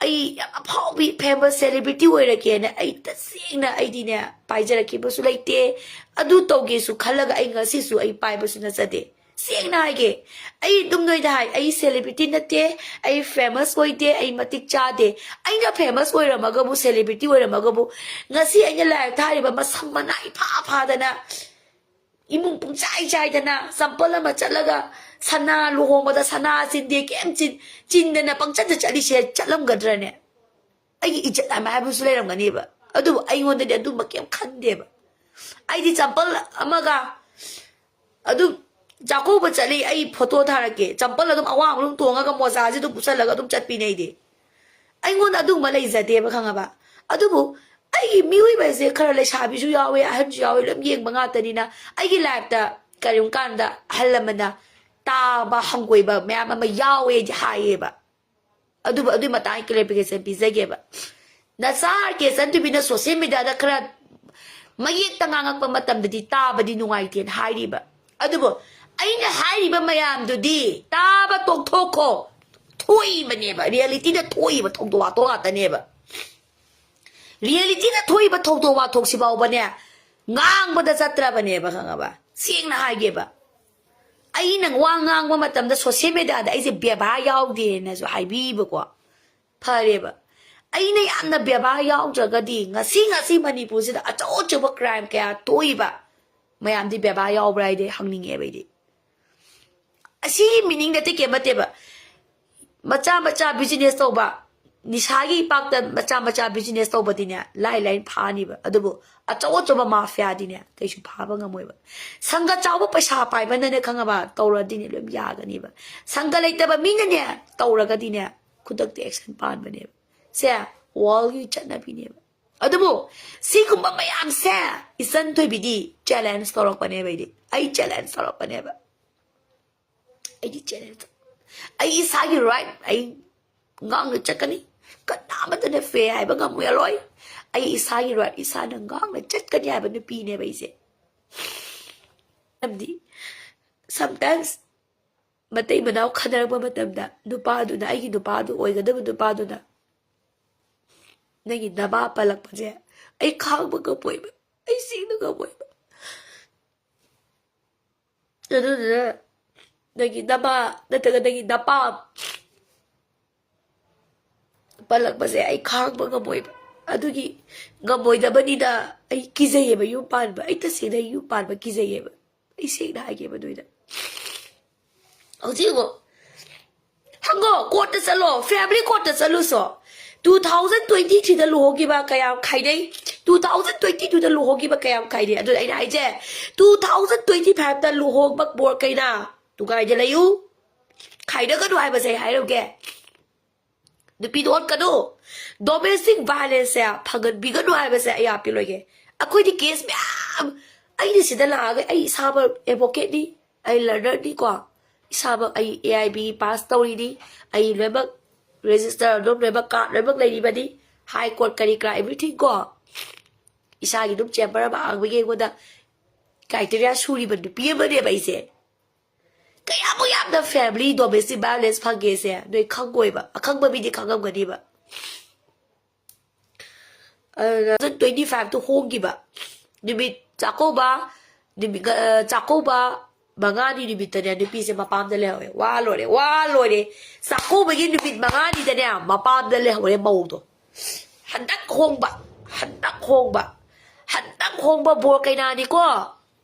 ꯑꯩ ꯌꯥꯝ ꯑꯐꯥꯎꯕꯤ ꯐꯦꯃꯁ ꯁꯦꯂꯤꯕ꯭ꯔꯤꯇꯤ ꯑꯣꯏꯔꯒꯦꯅ ꯑꯩ ꯇꯁꯦꯡꯅ ꯑꯩꯗꯤꯅꯦ ꯄꯥꯏꯖꯔꯛꯈꯤꯕꯁꯨ ꯂꯩꯇꯦ꯫ ꯑꯗꯨ ꯇꯧꯒꯦꯁꯨ ꯈꯜꯂꯒ ꯑꯩ ꯉꯁꯤꯁꯨ ꯑꯩ ꯄꯥꯏꯕꯁꯨ ꯅꯠꯆꯗꯦ꯫ ꯁꯦꯡꯅ ꯍꯥꯏꯒꯦ, ꯑꯩ ꯑꯗꯨꯝ ꯅꯣꯏꯗ ꯍꯥꯏ, ꯑꯩ ꯁꯦꯂꯤꯕ꯭ꯔꯤꯇꯤ ꯅꯠꯇꯦ, ꯑꯩ ꯐꯦꯃꯁ ꯑꯣꯏꯗꯦ, ꯑꯩ ꯃꯇꯤꯛ ꯆꯥꯗꯦ꯫ ꯑꯩꯅ ꯐꯦꯃꯁ ꯑꯣꯏꯔꯝꯃꯒꯕꯨ, ꯁꯦꯂꯤꯕ꯭ꯔꯤꯇꯤ ꯑꯣꯏꯔꯝꯃꯒꯕꯨ, ꯉꯁꯤ ꯑꯩꯅ ꯂꯥꯏꯚ ꯊꯥꯔꯤꯕ ꯃꯁꯝ ꯃꯅꯥ ꯏꯐꯥ ꯐꯥꯗꯅ, ꯏꯃꯨꯡ ꯄꯨꯡꯆꯥꯏ ꯆꯥꯏꯗꯅ, ꯆꯝꯄꯜ ꯑꯃ ꯆꯠꯂꯒ, ꯁꯅꯥ, ꯂꯨꯍꯣꯡꯕꯗ ꯁꯅꯥ ꯆꯤꯟꯗꯦ, ꯀꯩꯝ ꯆꯤꯟ- ꯆꯤꯟꯗꯅ ꯄꯪꯆꯠꯇ ꯆꯠꯂꯤꯁꯦ ꯆꯠꯂꯝꯒꯗ꯭ꯔꯅꯦ? ꯑꯩꯒꯤ ꯏꯖꯠ ꯍꯥꯏꯕ ꯍꯥꯏꯕꯁꯨ ꯂꯩꯔꯝꯒꯅꯦꯕ꯫ ꯑꯗꯨꯕꯨ ꯑꯩꯉꯣꯟꯗꯗꯤ ꯑꯗꯨꯝꯕ ꯀꯩꯝ ꯈꯟꯗꯦꯕ꯫ ꯑꯩꯗꯤ ꯆꯝꯄꯜ ꯑꯃꯒ ꯑꯗꯨꯝ ꯆꯥꯛꯀꯧꯕ ꯆꯠꯂꯤ, ꯑꯩ ꯐꯣꯇꯣ ꯊꯥꯔꯛꯀꯦ꯫ ꯆꯝꯄꯜ ꯑꯗꯨꯝ ꯑꯋꯥꯡꯕ ꯑꯗꯨꯝ ꯇꯣꯡꯉꯒ, ꯃꯣꯖꯥꯁꯦ ꯑꯗꯨꯝ ꯎꯞꯁꯜꯂꯒ ꯑꯗꯨꯝ ꯆꯠꯄꯤꯅꯦ ꯑꯩꯗꯤ꯫ ꯑꯩꯉꯣꯟꯗ ꯑꯗꯨꯒꯨꯝꯕ ꯂꯩꯖꯗꯦꯕ, ꯈꯪꯉꯕ? ꯑꯗꯨꯕꯨ ꯑꯩꯒꯤ ꯃꯤꯑꯣꯏꯕꯁꯦ ꯈꯔ ꯂꯩꯁꯥꯕꯤꯁꯨ ꯌꯥꯎꯋꯦ, ꯑꯍꯟꯁꯨ ꯌꯥꯎꯋꯦ, ꯂꯣꯏ ꯌꯦꯡꯕ ꯉꯥꯛꯇꯅꯤꯅ, ꯑꯩꯒꯤ ꯂꯥꯏꯐꯇ ꯀꯔꯤꯒꯨꯝꯕ ꯀꯥꯟꯗ ꯑꯍꯜ ꯑꯃꯅ ꯇꯥꯕ ꯍꯪꯒꯣꯏꯕ ꯃꯌꯥꯝ ꯑꯃ ꯌꯥꯎꯋꯦꯗꯤ ꯍꯥꯏꯌꯦꯕ꯫ ꯑꯗꯨꯕꯨ ꯑꯗꯨꯒꯤ ꯃꯇꯥꯡ ꯑꯩ ꯀ꯭ꯂꯦꯔꯤꯐꯤꯀꯦꯁꯟ ꯄꯤꯖꯒꯦꯕ꯫ ꯅꯆꯥ ꯑꯥꯔ ꯀꯦ ꯆꯟꯗꯨꯕꯤꯅ ꯁꯣꯁꯤꯌꯦꯜ ꯃꯦꯗꯤꯌꯥꯗ ꯈꯔ ꯃꯌꯦꯛꯇ ꯉꯥꯡꯉꯛꯄ ꯃꯇꯝꯗꯗꯤ ꯇꯥꯕꯗꯤ ꯅꯨꯡꯉꯥꯏꯇꯦꯅ ꯍꯥꯏꯔꯤꯕ꯫ ꯑꯗꯨꯕꯨ ꯑꯩꯅ ꯍꯥꯏꯔꯤꯕ ꯃꯌꯥꯝꯗꯨꯗꯤ ꯇꯥꯕ ꯇꯣꯛꯊꯣꯛꯈꯣ꯫ ꯊꯣꯛꯏꯕꯅꯦꯕ, ꯔꯤꯌꯦꯂꯤꯇꯤꯗ ꯊꯣꯛꯏꯕ ꯊꯧꯗꯣꯛ ꯋꯥꯊꯣꯛ ꯉꯥꯛꯇꯅꯦꯕ꯫ ꯔꯤꯌꯦꯂꯤꯇꯤꯗ ꯊꯣꯛꯏꯕ ꯊꯧꯗꯣꯛ ꯋꯥꯊꯣꯛꯁꯤ ꯐꯥꯎꯕꯅꯦ, ꯉꯥꯡꯕꯗ ꯆꯠꯇ꯭ꯔꯕꯅꯦꯕ, ꯈꯪꯉꯕ? ꯁꯦꯡꯅ ꯍꯥꯏꯒꯦꯕ, ꯑꯩꯅ ꯋꯥ ꯉꯥꯡꯕ ꯃꯇꯝꯗ ꯁꯣꯁꯤꯌꯦꯜ ꯃꯦꯗꯤꯌꯥꯗ ꯑꯩꯁꯦ ꯕꯦꯕꯥꯔ ꯌꯥꯎꯗꯦꯅꯁꯨ ꯍꯥꯏꯕꯤꯕꯀꯣ꯫ ꯐꯔꯦꯕ, ꯑꯩꯅ ꯌꯥꯝꯅ ꯕꯦꯕꯥꯔ ꯌꯥꯎꯗ꯭ꯔꯒꯗꯤ ꯉꯁꯤ, ꯉꯁꯤ ꯃꯅꯤꯄꯨꯔꯁꯤꯗ ꯑꯆꯧ ꯑꯆꯧꯕ ꯀ꯭ꯔꯥꯏꯝ ꯀꯌꯥ ꯊꯣꯛꯏꯕ ꯃꯌꯥꯝꯗꯤ ꯕꯦꯕꯥꯔ ꯌꯥꯎꯕ꯭ꯔꯥ ꯍꯥꯏꯗꯤ ꯍꯪꯅꯤꯡꯉꯦꯕ ꯑꯩꯗꯤ꯫ ꯑꯁꯤꯒꯤ ꯃꯤꯅꯤꯡꯗꯗꯤ ꯀꯩꯝ ꯅꯠꯇꯦꯕ꯫ ꯃꯆꯥ ꯃꯆꯥ ꯕꯤꯖꯤꯅꯦꯁ ꯇꯧꯕ, ꯅꯤꯁꯥꯒꯤ ꯏꯄꯥꯛꯇ ꯃꯆꯥ ꯃꯆꯥ business ꯇꯧꯕꯗꯤꯅꯦ, ꯂꯥꯏ ꯂꯥꯏꯅ ꯐꯥꯅꯤꯕ꯫ ꯑꯗꯨꯕꯨ ꯑꯆꯧ ꯑꯆꯧꯕ mafiaꯗꯤꯅꯦ, ꯀꯩꯁꯨ ꯐꯥꯕ ꯉꯝꯃꯣꯏꯕ꯫ ꯁꯪꯒ ꯆꯥꯎꯕ ꯄꯩꯁꯥ ꯄꯥꯏꯕꯅꯅꯦ, ꯈꯪꯉꯕ, ꯇꯧꯔꯗꯤꯅꯦ, ꯂꯣꯏ ꯌꯥꯒꯅꯤꯕ꯫ ꯁꯪꯒ ꯂꯩꯇꯕ ꯃꯤꯅꯅꯦ, ꯇꯧꯔꯒꯗꯤꯅꯦ, ꯈꯨꯗꯛꯇ action ꯄꯥꯟꯕꯅꯦꯕ꯫ ꯁꯦ worldꯒꯤ ꯆꯠꯅꯕꯤꯅꯦꯕ꯫ ꯑꯗꯨꯕꯨ ꯁꯤꯒꯨꯝꯕ ꯃꯌꯥꯝꯁꯦ ꯏꯆꯟ ꯊꯣꯏꯕꯤꯗꯤ challenge ꯇꯧꯔꯛꯄꯅꯦꯕ꯫ ꯑꯩꯗꯤ, ꯑꯩ challenge ꯇꯧꯔꯛꯄꯅꯦꯕ꯫ ꯑꯩꯗꯤ challenge, ꯑꯩ ꯏꯁꯥꯒꯤ right ꯑꯩ ꯉꯥꯡꯅ ꯆꯠꯀꯅꯤ꯫ ꯀꯅꯥꯃꯠꯇꯅ ꯐꯦ ꯍꯥꯏꯕ ꯉꯝꯃꯔꯣꯏ꯫ ꯑꯩ ꯏꯁꯥꯒꯤ right ꯏꯁꯥꯅ ꯉꯥꯡꯅ ꯆꯠꯀꯅꯤ ꯍꯥꯏꯕ ꯅꯨꯄꯤꯅꯦꯕ ꯑꯩꯁꯦ꯫ ꯃꯔꯝꯗꯤ sometimes ꯃꯇꯩ ꯃꯅꯥꯎ ꯈꯟꯅꯔꯛꯄ ꯃꯇꯝꯗ ꯅꯨꯄꯥꯗꯨꯅ, ꯑꯩꯒꯤ ꯅꯨꯄꯥꯗꯨ, ꯑꯣꯏꯒꯗꯕ ꯅꯨꯄꯥꯗꯨꯅ ꯅꯪꯒꯤ ꯅꯃꯥ ꯄꯜꯂꯛꯄꯁꯦ ꯑꯩ ꯈꯥꯡꯕ ꯉꯝꯃꯣꯏꯕ, ꯑꯩ ꯁꯦꯡꯅ ꯉꯝꯃꯣꯏꯕ꯫ ꯑꯗꯨꯗꯨꯅ ꯅꯪꯒꯤ ꯅꯃꯥ ꯅꯠꯇ꯭ꯔꯒ ꯅꯪꯒꯤ ꯅꯄꯥ ꯄꯜꯂꯛꯄꯁꯦ ꯑꯩ ꯈꯥꯡꯕ ꯉꯝꯃꯣꯏꯕ꯫ ꯑꯗꯨꯒꯤ ꯉꯝꯃꯣꯏꯗꯕꯅꯤꯅ ꯑꯩ ꯀꯤꯖꯩꯌꯦꯕ ꯌꯨꯝ ꯄꯥꯟꯕ꯫ ꯑꯩ ꯇꯁꯦꯡꯅ ꯑꯩ ꯌꯨꯝ ꯄꯥꯟꯕ ꯀꯤꯖꯩꯌꯦꯕ꯫ ꯑꯩ ꯁꯦꯡꯅ ꯍꯥꯏꯒꯦꯕ ꯅꯣꯏꯗ꯫ ꯍꯧꯖꯤꯛ ꯌꯦꯡꯉꯣ, ꯍꯪꯉꯣ, courtꯇ ꯆꯠꯂꯣ, family courtꯇ ꯆꯠꯂꯨꯁꯣ꯫ Two thousand twenty threeꯗ ꯂꯨꯍꯣꯡꯈꯤꯕ ꯀꯌꯥꯝ ꯈꯥꯏꯅꯩ? Two thousand twenty twoꯗ ꯂꯨꯍꯣꯡꯈꯤꯕ ꯀꯌꯥꯝ ꯈꯥꯏꯅꯩ? ꯑꯗꯨꯅ ꯑꯩꯅ ꯍꯥꯏꯁꯦ, two thousand twenty fiveꯇ ꯂꯨꯍꯣꯡꯕ ꯕꯣꯔ ꯀꯩꯅꯥ ꯅꯨꯡꯉꯥꯏꯅ ꯂꯩꯌꯨ꯫ ꯈꯥꯏꯅꯒꯅꯨ ꯍꯥꯏꯕꯁꯦ ꯑꯩ ꯍꯥꯏꯔꯝꯒꯦ꯫ ꯅꯨꯄꯤꯗ ꯑꯣꯠꯀꯅꯨ꯫ Domestic violenceꯁꯦ ꯐꯪꯍꯟꯕꯤꯒꯅꯨ ꯍꯥꯏꯕꯁꯦ ꯑꯩ ꯌꯥꯝ ꯄꯦꯜꯂꯣꯏꯒꯦ꯫ ꯑꯩꯈꯣꯏꯗꯤ case ꯃꯌꯥꯝ, ꯑꯩꯅ ꯁꯤꯗ ꯂꯥꯛꯑꯒ ꯑꯩ ꯏꯁꯥꯃꯛ advocateꯅꯤ, ꯑꯩ learnerꯅꯤꯀꯣ, ꯏꯁꯥꯃꯛ ꯑꯩ A I B pass ꯇꯧꯔꯤꯅꯤ, ꯑꯩ ꯂꯣꯏꯅꯃꯛ register ꯑꯗꯨꯝ ꯂꯣꯏꯅꯃꯛ card ꯂꯣꯏꯅꯃꯛ ꯂꯩꯔꯤꯕꯅꯤ, high court ꯀꯔꯤ ꯀꯔꯥ everything ꯀꯣ, ꯏꯁꯥꯒꯤ ꯑꯗꯨꯝ chamber ꯑꯃ ꯍꯥꯡꯕꯒꯤ ꯑꯩꯉꯣꯟꯗ criteria ꯁꯨꯔꯤꯕ ꯅꯨꯄꯤ ꯑꯃꯅꯦꯕ ꯑꯩꯁꯦ꯫ ꯀꯌꯥꯃꯨꯛ ꯌꯥꯝꯅ family domestic violence ꯐꯪꯒꯦꯁꯦ ꯅꯣꯏ ꯈꯪꯉꯣꯏꯕ, ꯑꯈꯪꯕ ꯃꯤꯗꯤ ꯈꯪꯉꯝꯒꯅꯤꯕ꯫ ꯑꯗꯨꯅ twenty fiveꯇ ꯍꯣꯡꯈꯤꯕ ꯅꯨꯃꯤꯠ ꯆꯥꯛꯀꯧꯕ, ꯅꯨꯃꯤꯠ, ꯑ, ꯆꯥꯛꯀꯧꯕ ꯃꯉꯥꯅꯤ ꯅꯨꯃꯤꯠꯇꯅꯦ ꯅꯨꯄꯤꯁꯦ ꯃꯄꯥꯝꯗ ꯂꯩꯍꯧꯔꯦ꯫ ꯋꯥ ꯂꯣꯏꯔꯦ, ꯋꯥ ꯂꯣꯏꯔꯦ꯫ ꯆꯥꯛꯀꯧꯕꯒꯤ ꯅꯨꯃꯤꯠ ꯃꯉꯥꯅꯤꯗꯅꯦ ꯃꯄꯥꯝꯗ ꯂꯩꯍꯧꯔꯦ ꯃꯧꯗꯣ꯫ ꯍꯟꯗꯛ ꯍꯣꯡꯕ, ꯍꯟꯗꯛ ꯍꯣꯡꯕ, ꯍꯟꯗꯛ ꯍꯣꯡꯕ ꯕꯣꯔ ꯀꯩꯅꯥꯅꯤꯀꯣ꯫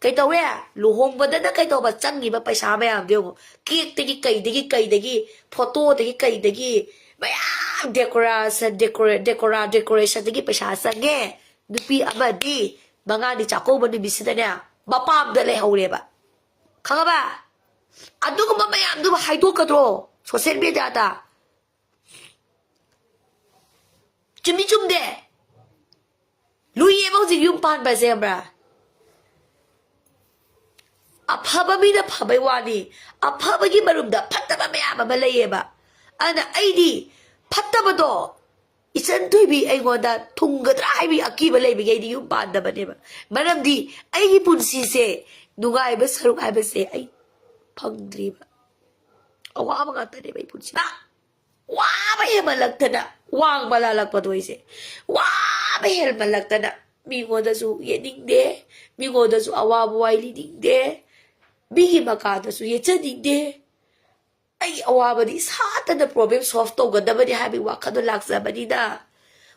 ꯀꯩꯇꯧꯔꯦ? ꯂꯨꯍꯣꯡꯕꯗꯅ ꯀꯩꯗꯧꯕ? ꯆꯪꯉꯤꯕ ꯄꯩꯁꯥ ꯃꯌꯥꯝꯗꯣ ꯌꯦꯡꯉꯣ꯫ Cakeꯇꯒꯤ ꯀꯩꯗꯒꯤ ꯀꯩꯗꯒꯤ, photoꯗꯒꯤ ꯀꯩꯗꯒꯤ, ꯃꯌꯥꯝ decoration, decora-, decora-, decorationꯗꯒꯤ ꯄꯩꯁꯥ ꯆꯪꯉꯦ꯫ ꯅꯨꯄꯤ ꯑꯃꯗꯤ ꯃꯉꯥꯅꯤ ꯆꯥꯛꯀꯧꯕ ꯅꯨꯃꯤꯠꯁꯤꯗꯅꯦ ꯃꯄꯥꯝꯗ ꯂꯩꯍꯧꯔꯦꯕ꯫ ꯈꯪꯉꯕ? ꯑꯗꯨꯒꯨꯝꯕ ꯃꯌꯥꯝꯗꯨꯕꯨ ꯍꯥꯏꯗꯣꯛꯀꯗ꯭ꯔꯣ social mediaꯗ? ꯆꯨꯝꯃꯤ ꯆꯨꯝꯗꯦ? ꯂꯨꯏꯌꯦꯕ ꯍꯧꯖꯤꯛ ꯌꯨꯝ ꯄꯥꯟꯕꯁꯦ, ꯈꯪꯕ꯭ꯔꯥ? ꯑꯐꯕ ꯃꯤꯅ ꯐꯕꯩ ꯋꯥꯅꯤ, ꯑꯐꯕꯒꯤ ꯃꯔꯨꯝꯗ ꯐꯠꯇꯕ ꯃꯌꯥꯝ ꯑꯃ ꯂꯩꯌꯦꯕ꯫ ꯑꯗꯨꯅ ꯑꯩꯗꯤ ꯐꯠꯇꯕꯗꯣ ꯏꯆꯟ ꯊꯣꯏꯕꯤ ꯑꯩꯉꯣꯟꯗ ꯊꯨꯡꯒꯗ꯭ꯔꯥ ꯍꯥꯏꯕꯒꯤ ꯑꯀꯤꯕ ꯂꯩꯕꯒꯤ ꯑꯩꯗꯤ ꯌꯨꯝ ꯄꯥꯟꯗꯕꯅꯦꯕ꯫ ꯃꯔꯝꯗꯤ ꯑꯩꯒꯤ ꯄꯨꯟꯁꯤꯁꯦ ꯅꯨꯡꯉꯥꯏꯕ ꯁꯔꯨꯛ ꯍꯥꯏꯕꯁꯦ ꯑꯩ ꯐꯪꯗ꯭ꯔꯤꯕ꯫ ꯑꯋꯥꯕ ꯉꯥꯛꯇꯅꯦꯕ ꯑꯩ ꯄꯨꯟꯁꯤꯗ꯫ ꯋꯥꯕ ꯍꯦꯟꯃꯜꯂꯛꯇꯅ ꯋꯥꯡꯕ ꯂꯥꯜꯂꯛꯄꯗꯣ ꯑꯩꯁꯦ꯫ ꯋꯥꯕ ꯍꯦꯟꯃꯜꯂꯛꯇꯅ ꯃꯤꯉꯣꯟꯗꯁꯨ ꯌꯦꯠꯅꯤꯡꯗꯦ, ꯃꯤꯉꯣꯟꯗꯁꯨ ꯑꯋꯥꯕ ꯋꯥꯏ ꯂꯤꯅꯤꯡꯗꯦ, ꯃꯤꯒꯤ ꯃꯀꯥꯗꯁꯨ ꯌꯦꯠꯆꯅꯤꯡꯗꯦ꯫ ꯑꯩꯒꯤ ꯑꯋꯥꯕꯗꯤ ꯏꯁꯥꯇꯅ problem solve ꯇꯧꯒꯗꯕꯅꯤ ꯍꯥꯏꯕꯒꯤ ꯋꯥꯈꯜꯗꯣ ꯂꯥꯛꯆꯕꯅꯤꯅ,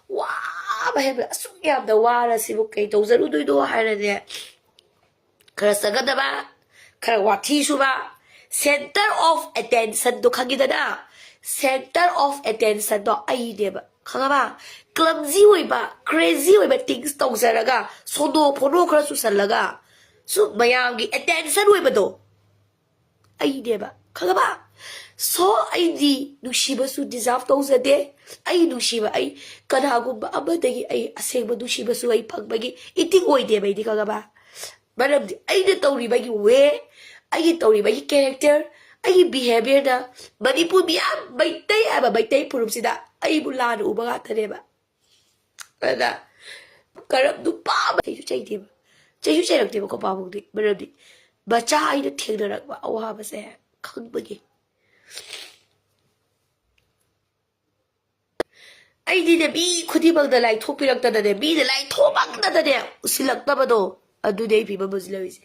ꯋꯥꯕ ꯍꯦꯟꯃꯜ-, ꯑꯁꯨꯛ ꯌꯥꯝꯅ ꯋꯥꯔꯁꯤꯕꯨ ꯀꯩ ꯇꯧꯖꯔꯨꯗꯣꯏꯅꯣ ꯍꯥꯏꯔꯅꯦ, ꯈꯔ ꯆꯒꯗꯕ, ꯈꯔ ꯋꯥꯊꯤ ꯁꯨꯕ, center of attentionꯗꯣ ꯈꯪꯉꯤꯗꯅ? Center of attentionꯗꯣ ꯑꯩꯅꯦꯕ, ꯈꯪꯉꯕ? Clumsy ꯑꯣꯏꯕ, crazy ꯑꯣꯏꯕ things ꯇꯧꯖꯔꯒ, ꯁꯣꯅꯣ ꯐꯣꯅꯣ ꯈꯔ ꯆꯨꯁꯜꯂꯒ, ꯁꯨꯝ ꯃꯌꯥꯝꯒꯤ attention ꯑꯣꯏꯕꯗꯣ ꯑꯩꯅꯦꯕ, ꯈꯪꯉꯕ? So ꯑꯩꯗꯤ ꯅꯨꯡꯁꯤꯕꯁꯨ deserve ꯇꯧꯖꯗꯦ꯫ ꯑꯩ ꯅꯨꯡꯁꯤꯕ, ꯑꯩ ꯀꯅꯥꯒꯨꯝꯕ ꯑꯃꯗꯒꯤ ꯑꯩ ꯑꯁꯦꯡꯕ ꯅꯨꯡꯁꯤꯕꯁꯨ ꯑꯩ ꯐꯪꯕꯒꯤ ꯏꯇꯤꯛ ꯑꯣꯏꯗꯦꯕ ꯑꯩꯗꯤ, ꯈꯪꯉꯕ? ꯃꯔꯝꯗꯤ ꯑꯩꯅ ꯇꯧꯔꯤꯕꯒꯤ way, ꯑꯩꯒꯤ ꯇꯧꯔꯤꯕꯒꯤ character, ꯑꯩꯒꯤ behaviorꯅ ꯃꯅꯤꯄꯨꯔ ꯃꯤꯌꯥꯝ, ꯃꯩꯇꯩ ꯍꯥꯏꯕ ꯃꯩꯇꯩ ꯐꯨꯔꯨꯞꯁꯤꯗ ꯑꯩꯕꯨ ꯂꯥꯟꯅ ꯎꯕ ꯉꯥꯛꯇꯅꯦꯕ꯫ ꯑꯗ ꯀꯔꯝ ꯅꯨꯄꯥ ꯑꯃ ꯆꯩꯁꯨ ꯆꯩꯗꯦꯕ, ꯆꯩꯁꯨ ꯆꯩꯔꯛꯇꯦꯕꯀꯣ ꯄꯥꯕꯨꯡꯗꯤ, ꯃꯔꯝꯗꯤ ꯃꯆꯥ ꯑꯩꯅ ꯊꯦꯡꯅꯔꯛꯄ ꯑꯋꯥꯕꯁꯦ ꯈꯪꯕꯒꯤ꯫ ꯑꯩꯗꯤꯅꯦ ꯃꯤ ꯈꯨꯗꯤꯡꯃꯛꯅ ꯂꯥꯏꯊꯣꯛꯄꯤꯔꯛꯇꯅꯅꯦ, ꯃꯤꯅ ꯂꯥꯏꯊꯣꯛꯃꯛꯇꯅꯅꯦ ꯎꯁꯤꯜꯂꯛꯇꯕꯗꯣ, ꯑꯗꯨꯅꯦ ꯑꯩ ꯐꯤꯕꯝ ꯍꯧꯖꯤꯛ ꯂꯩꯔꯤꯁꯦ꯫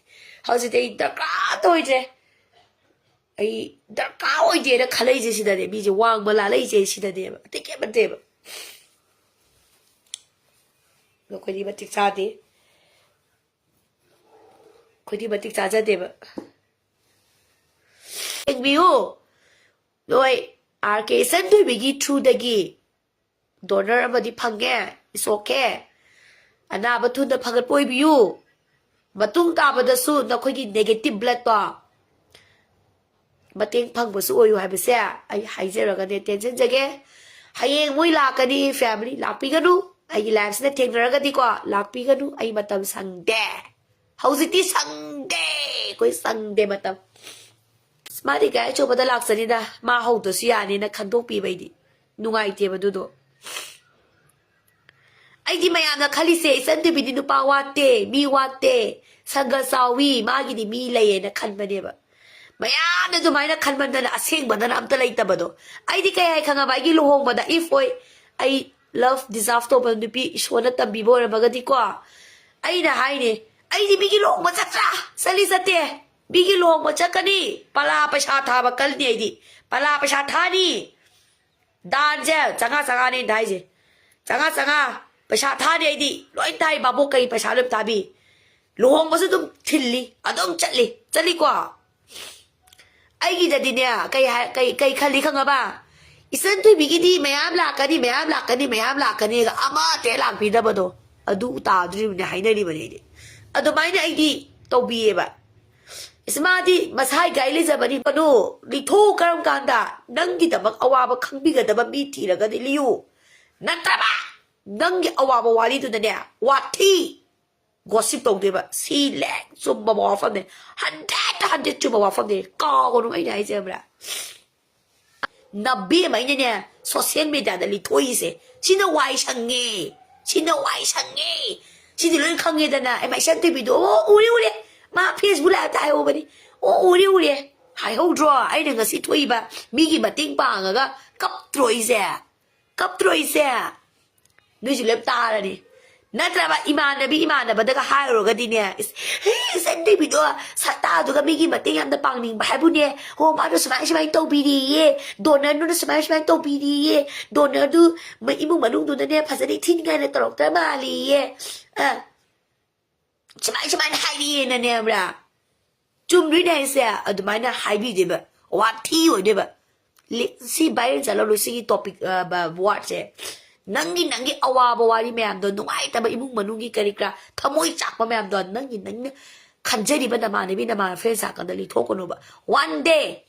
ꯍꯧꯖꯤꯛꯇꯤ ꯑꯩ ꯗꯔꯀꯥꯔ ꯑꯝꯇ ꯑꯣꯏꯗ꯭ꯔꯦ꯫ ꯑꯩ ꯗꯔꯀꯥꯔ ꯑꯣꯏꯗꯦꯅ ꯈꯜꯂꯛꯏꯁꯦ ꯁꯤꯗꯅꯦ, ꯃꯤꯁꯦ ꯋꯥꯡꯃ ꯂꯥꯜꯂꯛꯏꯁꯦ ꯁꯤꯗꯅꯦꯕ, ꯑꯇꯩ ꯀꯩꯝ ꯅꯠꯇꯦꯕ꯫ ꯑꯩꯈꯣꯏꯗꯤ ꯃꯇꯤꯛ ꯆꯥꯗꯦ, ꯑꯩꯈꯣꯏꯗꯤ ꯃꯇꯤꯛ ꯆꯥꯖꯗꯦꯕ꯫ ꯌꯦꯡꯕꯤꯌꯨ ꯅꯣꯏ, ꯑꯥꯔ ꯀꯦ ꯏꯆꯟꯊꯣꯏꯕꯤꯒꯤ ꯊ꯭ꯔꯨꯗꯒꯤ ꯗꯣꯅꯔ ꯑꯃꯗꯤ ꯐꯪꯉꯦ꯫ It's okay. ꯑꯅꯥꯕ ꯊꯨꯅ ꯐꯒꯠꯄ ꯑꯣꯏꯕꯤꯌꯨ꯫ ꯃꯇꯨꯡ ꯇꯥꯕꯗꯁꯨ ꯅꯈꯣꯏꯒꯤ ꯅꯦꯒꯦꯇꯤꯚ ꯕ꯭ꯂꯠꯇꯣ ꯃꯇꯦꯡ ꯐꯪꯕꯁꯨ ꯑꯣꯏꯌꯨ ꯍꯥꯏꯕꯁꯦ ꯑꯩ ꯍꯥꯏꯖꯔꯒꯅꯦ ꯇꯦꯟꯁꯤꯟꯖꯒꯦ꯫ ꯍꯌꯦꯡ ꯃꯣꯏ ꯂꯥꯛꯀꯅꯤ, ꯐꯦꯃꯤꯂꯤ ꯂꯥꯛꯄꯤꯒꯅꯨ꯫ ꯑꯩꯒꯤ ꯂꯥꯏꯐꯁꯤꯗ ꯊꯦꯡꯅꯔꯒꯗꯤꯀꯣ, ꯂꯥꯛꯄꯤꯒꯅꯨ, ꯑꯩ ꯃꯇꯝ ꯁꯪꯗꯦ꯫ ꯍꯧꯖꯤꯛꯇꯤ ꯁꯪꯗꯦ, ꯑꯩꯈꯣꯏ ꯁꯪꯗꯦ ꯃꯇꯝ꯫ ꯑꯁ, ꯃꯥꯗꯤ ꯒꯥꯔꯤ ꯑꯆꯧꯕꯗ ꯂꯥꯛꯆꯅꯤꯗ, ꯃꯥ ꯍꯧꯗ꯭ꯔꯁꯨ ꯌꯥꯅꯤꯅ ꯈꯟꯗꯣꯛꯄꯤꯕ ꯑꯩꯗꯤ ꯅꯨꯡꯉꯥꯏꯇꯦꯕ ꯑꯗꯨꯗꯣ꯫ ꯑꯩꯗꯤ ꯃꯌꯥꯝꯅ ꯈꯜꯂꯤꯁꯦ, ꯏꯆꯟ ꯇꯤꯕꯤꯗꯤ ꯅꯨꯄꯥ ꯋꯥꯠꯇꯦ, ꯃꯤ ꯋꯥꯠꯇꯦ, ꯁꯪꯒ ꯆꯥꯎꯏ, ꯃꯥꯒꯤꯗꯤ ꯃꯤ ꯂꯩꯌꯦꯅ ꯈꯟꯕꯅꯦꯕ꯫ ꯃꯌꯥꯝꯅ ꯑꯗꯨꯃꯥꯏꯅ ꯈꯟꯃꯟꯗꯅ ꯑꯁꯦꯡꯕꯗꯅ ꯑꯝꯇ ꯂꯩꯇꯕꯗꯣ꯫ ꯑꯩꯗꯤ ꯀꯩ ꯍꯥꯏ ꯈꯪꯉꯕ? ꯑꯩꯒꯤ ꯂꯨꯍꯣꯡꯕꯗ, if ꯑꯣꯏ, ꯑꯩ ꯂꯚ ꯗꯤꯖꯥꯔꯚ ꯇꯧꯕ ꯅꯨꯄꯤ ꯏꯁꯣꯔꯅ ꯇꯝꯕꯤꯕ ꯑꯣꯏꯔꯝꯃꯒꯗꯤꯀꯣ, ꯑꯩꯅ ꯍꯥꯏꯅꯦ, ꯑꯩꯗꯤ ꯃꯤꯒꯤ ꯂꯨꯍꯣꯡꯕ ꯆꯠꯇ꯭ꯔꯥ? ꯆꯠꯂꯤ ꯆꯠꯇꯦ꯫ ꯃꯤꯒꯤ ꯂꯨꯍꯣꯡꯕ ꯆꯠꯀꯅꯤ, ꯄꯂꯥ ꯄꯩꯁꯥ ꯊꯥꯕ ꯀꯜꯅꯤ ꯑꯩꯗꯤ꯫ ꯄꯂꯥ ꯄꯩꯁꯥ ꯊꯥꯅꯤ꯫ ꯗꯥꯟꯁꯦ ꯆꯥꯝꯃꯉꯥ ꯆꯥꯝꯃꯉꯥꯅꯦ ꯑꯩꯅ ꯊꯥꯏꯁꯦ꯫ ꯆꯥꯝꯃꯉꯥ ꯆꯥꯝꯃꯉꯥ ꯄꯩꯁꯥ ꯊꯥꯅꯤ ꯑꯩꯗꯤ꯫ ꯂꯣꯏ ꯊꯥꯏ, ꯚꯥꯕꯣꯛ ꯀꯩ ꯄꯩꯁꯥ ꯂꯣꯏ ꯊꯥꯕꯤ꯫ ꯂꯨꯍꯣꯡꯕꯁꯨ ꯑꯗꯨꯝ ꯊꯤꯜꯂꯤ, ꯑꯗꯨꯝ ꯆꯠꯂꯤ꯫ ꯆꯠꯂꯤꯀꯣ? ꯑꯩꯒꯤꯗꯗꯤꯅꯦ, ꯀꯩ ꯍꯥꯏ-, ꯀꯩ, ꯀꯩ ꯈꯜꯂꯤ ꯈꯪꯉꯕ? ꯏꯆꯟ ꯊꯣꯏꯕꯤꯒꯤꯗꯤ ꯃꯌꯥꯝ ꯂꯥꯛꯀꯅꯤ, ꯃꯌꯥꯝ ꯂꯥꯛꯀꯅꯤ, ꯃꯌꯥꯝ ꯂꯥꯛꯀꯅꯤꯒ ꯑꯃꯠꯇ ꯍꯦꯛ ꯂꯥꯛꯄꯤꯗꯕꯗꯣ꯫ ꯑꯗꯨ ꯇꯥꯗꯣꯔꯤꯕꯅꯦ ꯍꯥꯏꯅꯔꯤꯕꯅꯦ ꯑꯩꯗꯤ꯫ ꯑꯗꯨꯃꯥꯏꯅ ꯑꯩꯗꯤ ꯇꯧꯕꯤꯌꯦꯕ꯫ ꯏꯁ, ꯃꯥꯗꯤ ꯃꯁꯥꯒꯤ ꯒꯥꯔꯤ ꯂꯩꯖꯕꯅꯤ꯫ ꯀꯩꯅꯣ, ꯂꯤꯊꯣꯛꯎ ꯀꯔꯝ ꯀꯥꯟꯗ? ꯅꯪꯒꯤꯗꯃꯛ ꯑꯋꯥꯕ ꯈꯪꯕꯤꯒꯗꯕ ꯃꯤ ꯊꯤꯔꯒꯗꯤ ꯂꯤꯌꯨ꯫ ꯅꯠꯇ꯭ꯔꯕ ꯅꯪꯒꯤ ꯑꯋꯥꯕ ꯋꯥꯔꯤꯗꯨꯗꯅꯦ, ꯋꯥꯊꯤ꯫ ꯒꯣꯁꯤꯞ ꯇꯧꯗꯦꯕ꯫ ꯁꯤ ꯂꯦꯡ ꯆꯨꯝꯕ ꯋꯥꯐꯝꯅꯦ꯫ ꯍꯟꯗ꯭ꯔꯦꯠꯇ ꯍꯟꯗ꯭ꯔꯦꯠ ꯆꯨꯝꯕ ꯋꯥꯐꯝꯅꯦ꯫ ꯀꯥꯎꯒꯅꯨ ꯑꯩꯅ ꯍꯥꯏꯖꯕ꯭ꯔꯥ? ꯅꯕꯦꯝꯃ ꯑꯩꯅꯅꯦ, ꯁꯣꯁꯤꯌꯦꯜ ꯃꯦꯗꯤꯌꯥꯗ ꯂꯤꯊꯣꯛꯏꯁꯦ, ꯁꯤꯅ ꯋꯥꯏ ꯁꯪꯉꯦ, ꯁꯤꯅ ꯋꯥꯏ ꯁꯪꯉꯦ, ꯁꯤꯗꯤ ꯂꯣꯏ ꯈꯪꯉꯦꯗꯅ꯫ ꯑꯩ ꯃꯥꯏꯁꯟ ꯇꯤꯚꯤꯗꯣ, ꯑꯣ, ꯎꯔꯦ, ꯎꯔꯦ, ꯃꯥ ꯐꯦꯁꯕꯨꯛ ꯂꯥꯏꯞꯇ ꯍꯥꯏꯍꯧꯕꯅꯤ, ꯑꯣ, ꯎꯔꯦ, ꯎꯔꯦ, ꯍꯥꯏꯍꯧꯗ꯭ꯔꯣ? ꯑꯩꯅ ꯉꯁꯤ ꯊꯣꯛꯏꯕ ꯃꯤꯒꯤ ꯃꯇꯦꯡ ꯄꯥꯡꯉꯒ ꯀꯞꯇ꯭ꯔꯣ ꯑꯩꯁꯦ? ꯀꯞꯇ꯭ꯔꯣ ꯑꯩꯁꯦ? ꯅꯣꯏꯁꯨ ꯂꯣꯏ ꯇꯥꯔꯅꯤ꯫ ꯅꯠꯇ꯭ꯔꯕ ꯏꯃꯥꯟꯅꯕꯤ ꯏꯃꯥꯟꯅꯕꯗꯒ ꯍꯥꯏꯔꯨꯔꯒꯗꯤꯅꯦ, "ꯏꯁ, ꯍꯦ, ꯏꯆꯟ ꯇꯤꯚꯤꯗꯣ ꯁꯛꯇꯥꯗꯨꯒ ꯃꯤꯒꯤ ꯃꯇꯦꯡ ꯌꯥꯝꯅ ꯄꯥꯡꯅꯤꯡꯕ ꯍꯥꯏꯕꯨꯅꯦ, ꯍꯣ, ꯃꯥꯗꯣ ꯁꯨꯃꯥꯏ ꯁꯨꯃꯥꯏꯅ ꯇꯧꯕꯤꯔꯤꯌꯦ, ꯗꯣꯅꯔꯗꯨꯅ ꯁꯨꯃꯥꯏ ꯁꯨꯃꯥꯏꯅ ꯇꯧꯕꯤꯔꯤꯌꯦ, ꯗꯣꯅꯔꯗꯨ ꯃ-, ꯏꯃꯨꯡ ꯃꯅꯨꯡꯗꯨꯅꯅꯦ ꯐꯖꯅ ꯏꯊꯤ ꯅꯤꯡꯉꯥꯏꯅ ꯇꯧꯔꯛꯇ꯭ꯔ ꯃꯥꯜꯂꯤꯌꯦ, ꯑ, ꯁꯨꯃꯥꯏ ꯁꯨꯃꯥꯏꯅ ꯍꯥꯏꯔꯤꯌꯦꯅꯅꯦꯕ꯭ꯔꯥ?" ꯆꯨꯝꯗꯣꯏꯅꯦ ꯍꯥꯏꯁꯦ꯫ ꯑꯗꯨꯃꯥꯏꯅ ꯍꯥꯏꯕꯤꯗꯦꯕ, ꯋꯥꯊꯤ ꯑꯣꯏꯗꯣꯏꯕ꯫ ꯂꯤ- ꯁꯤ viral ꯆꯠꯂꯔꯣꯏ, ꯁꯤꯒꯤ topic, ꯋꯥꯔꯗꯁꯦ꯫ ꯅꯪꯒꯤ ꯅꯪꯒꯤ ꯑꯋꯥꯕ ꯋꯥꯔꯤ ꯃꯌꯥꯝꯗꯣ, ꯅꯨꯡꯉꯥꯏꯇꯕ ꯏꯃꯨꯡ ꯃꯅꯨꯡꯒꯤ ꯀꯔꯤ ꯀꯔꯥ, ꯊꯃꯣꯏ ꯆꯥꯛꯄ ꯃꯌꯥꯝꯗꯣ, ꯅꯪꯒꯤ ꯅꯪꯅ ꯈꯟꯖꯔꯤꯕ ꯅꯃꯥꯟꯅꯕꯤ ꯅꯃꯥꯟꯅꯕ friend circleꯗ ꯂꯤꯊꯣꯛꯀꯅꯣꯕ꯫ One day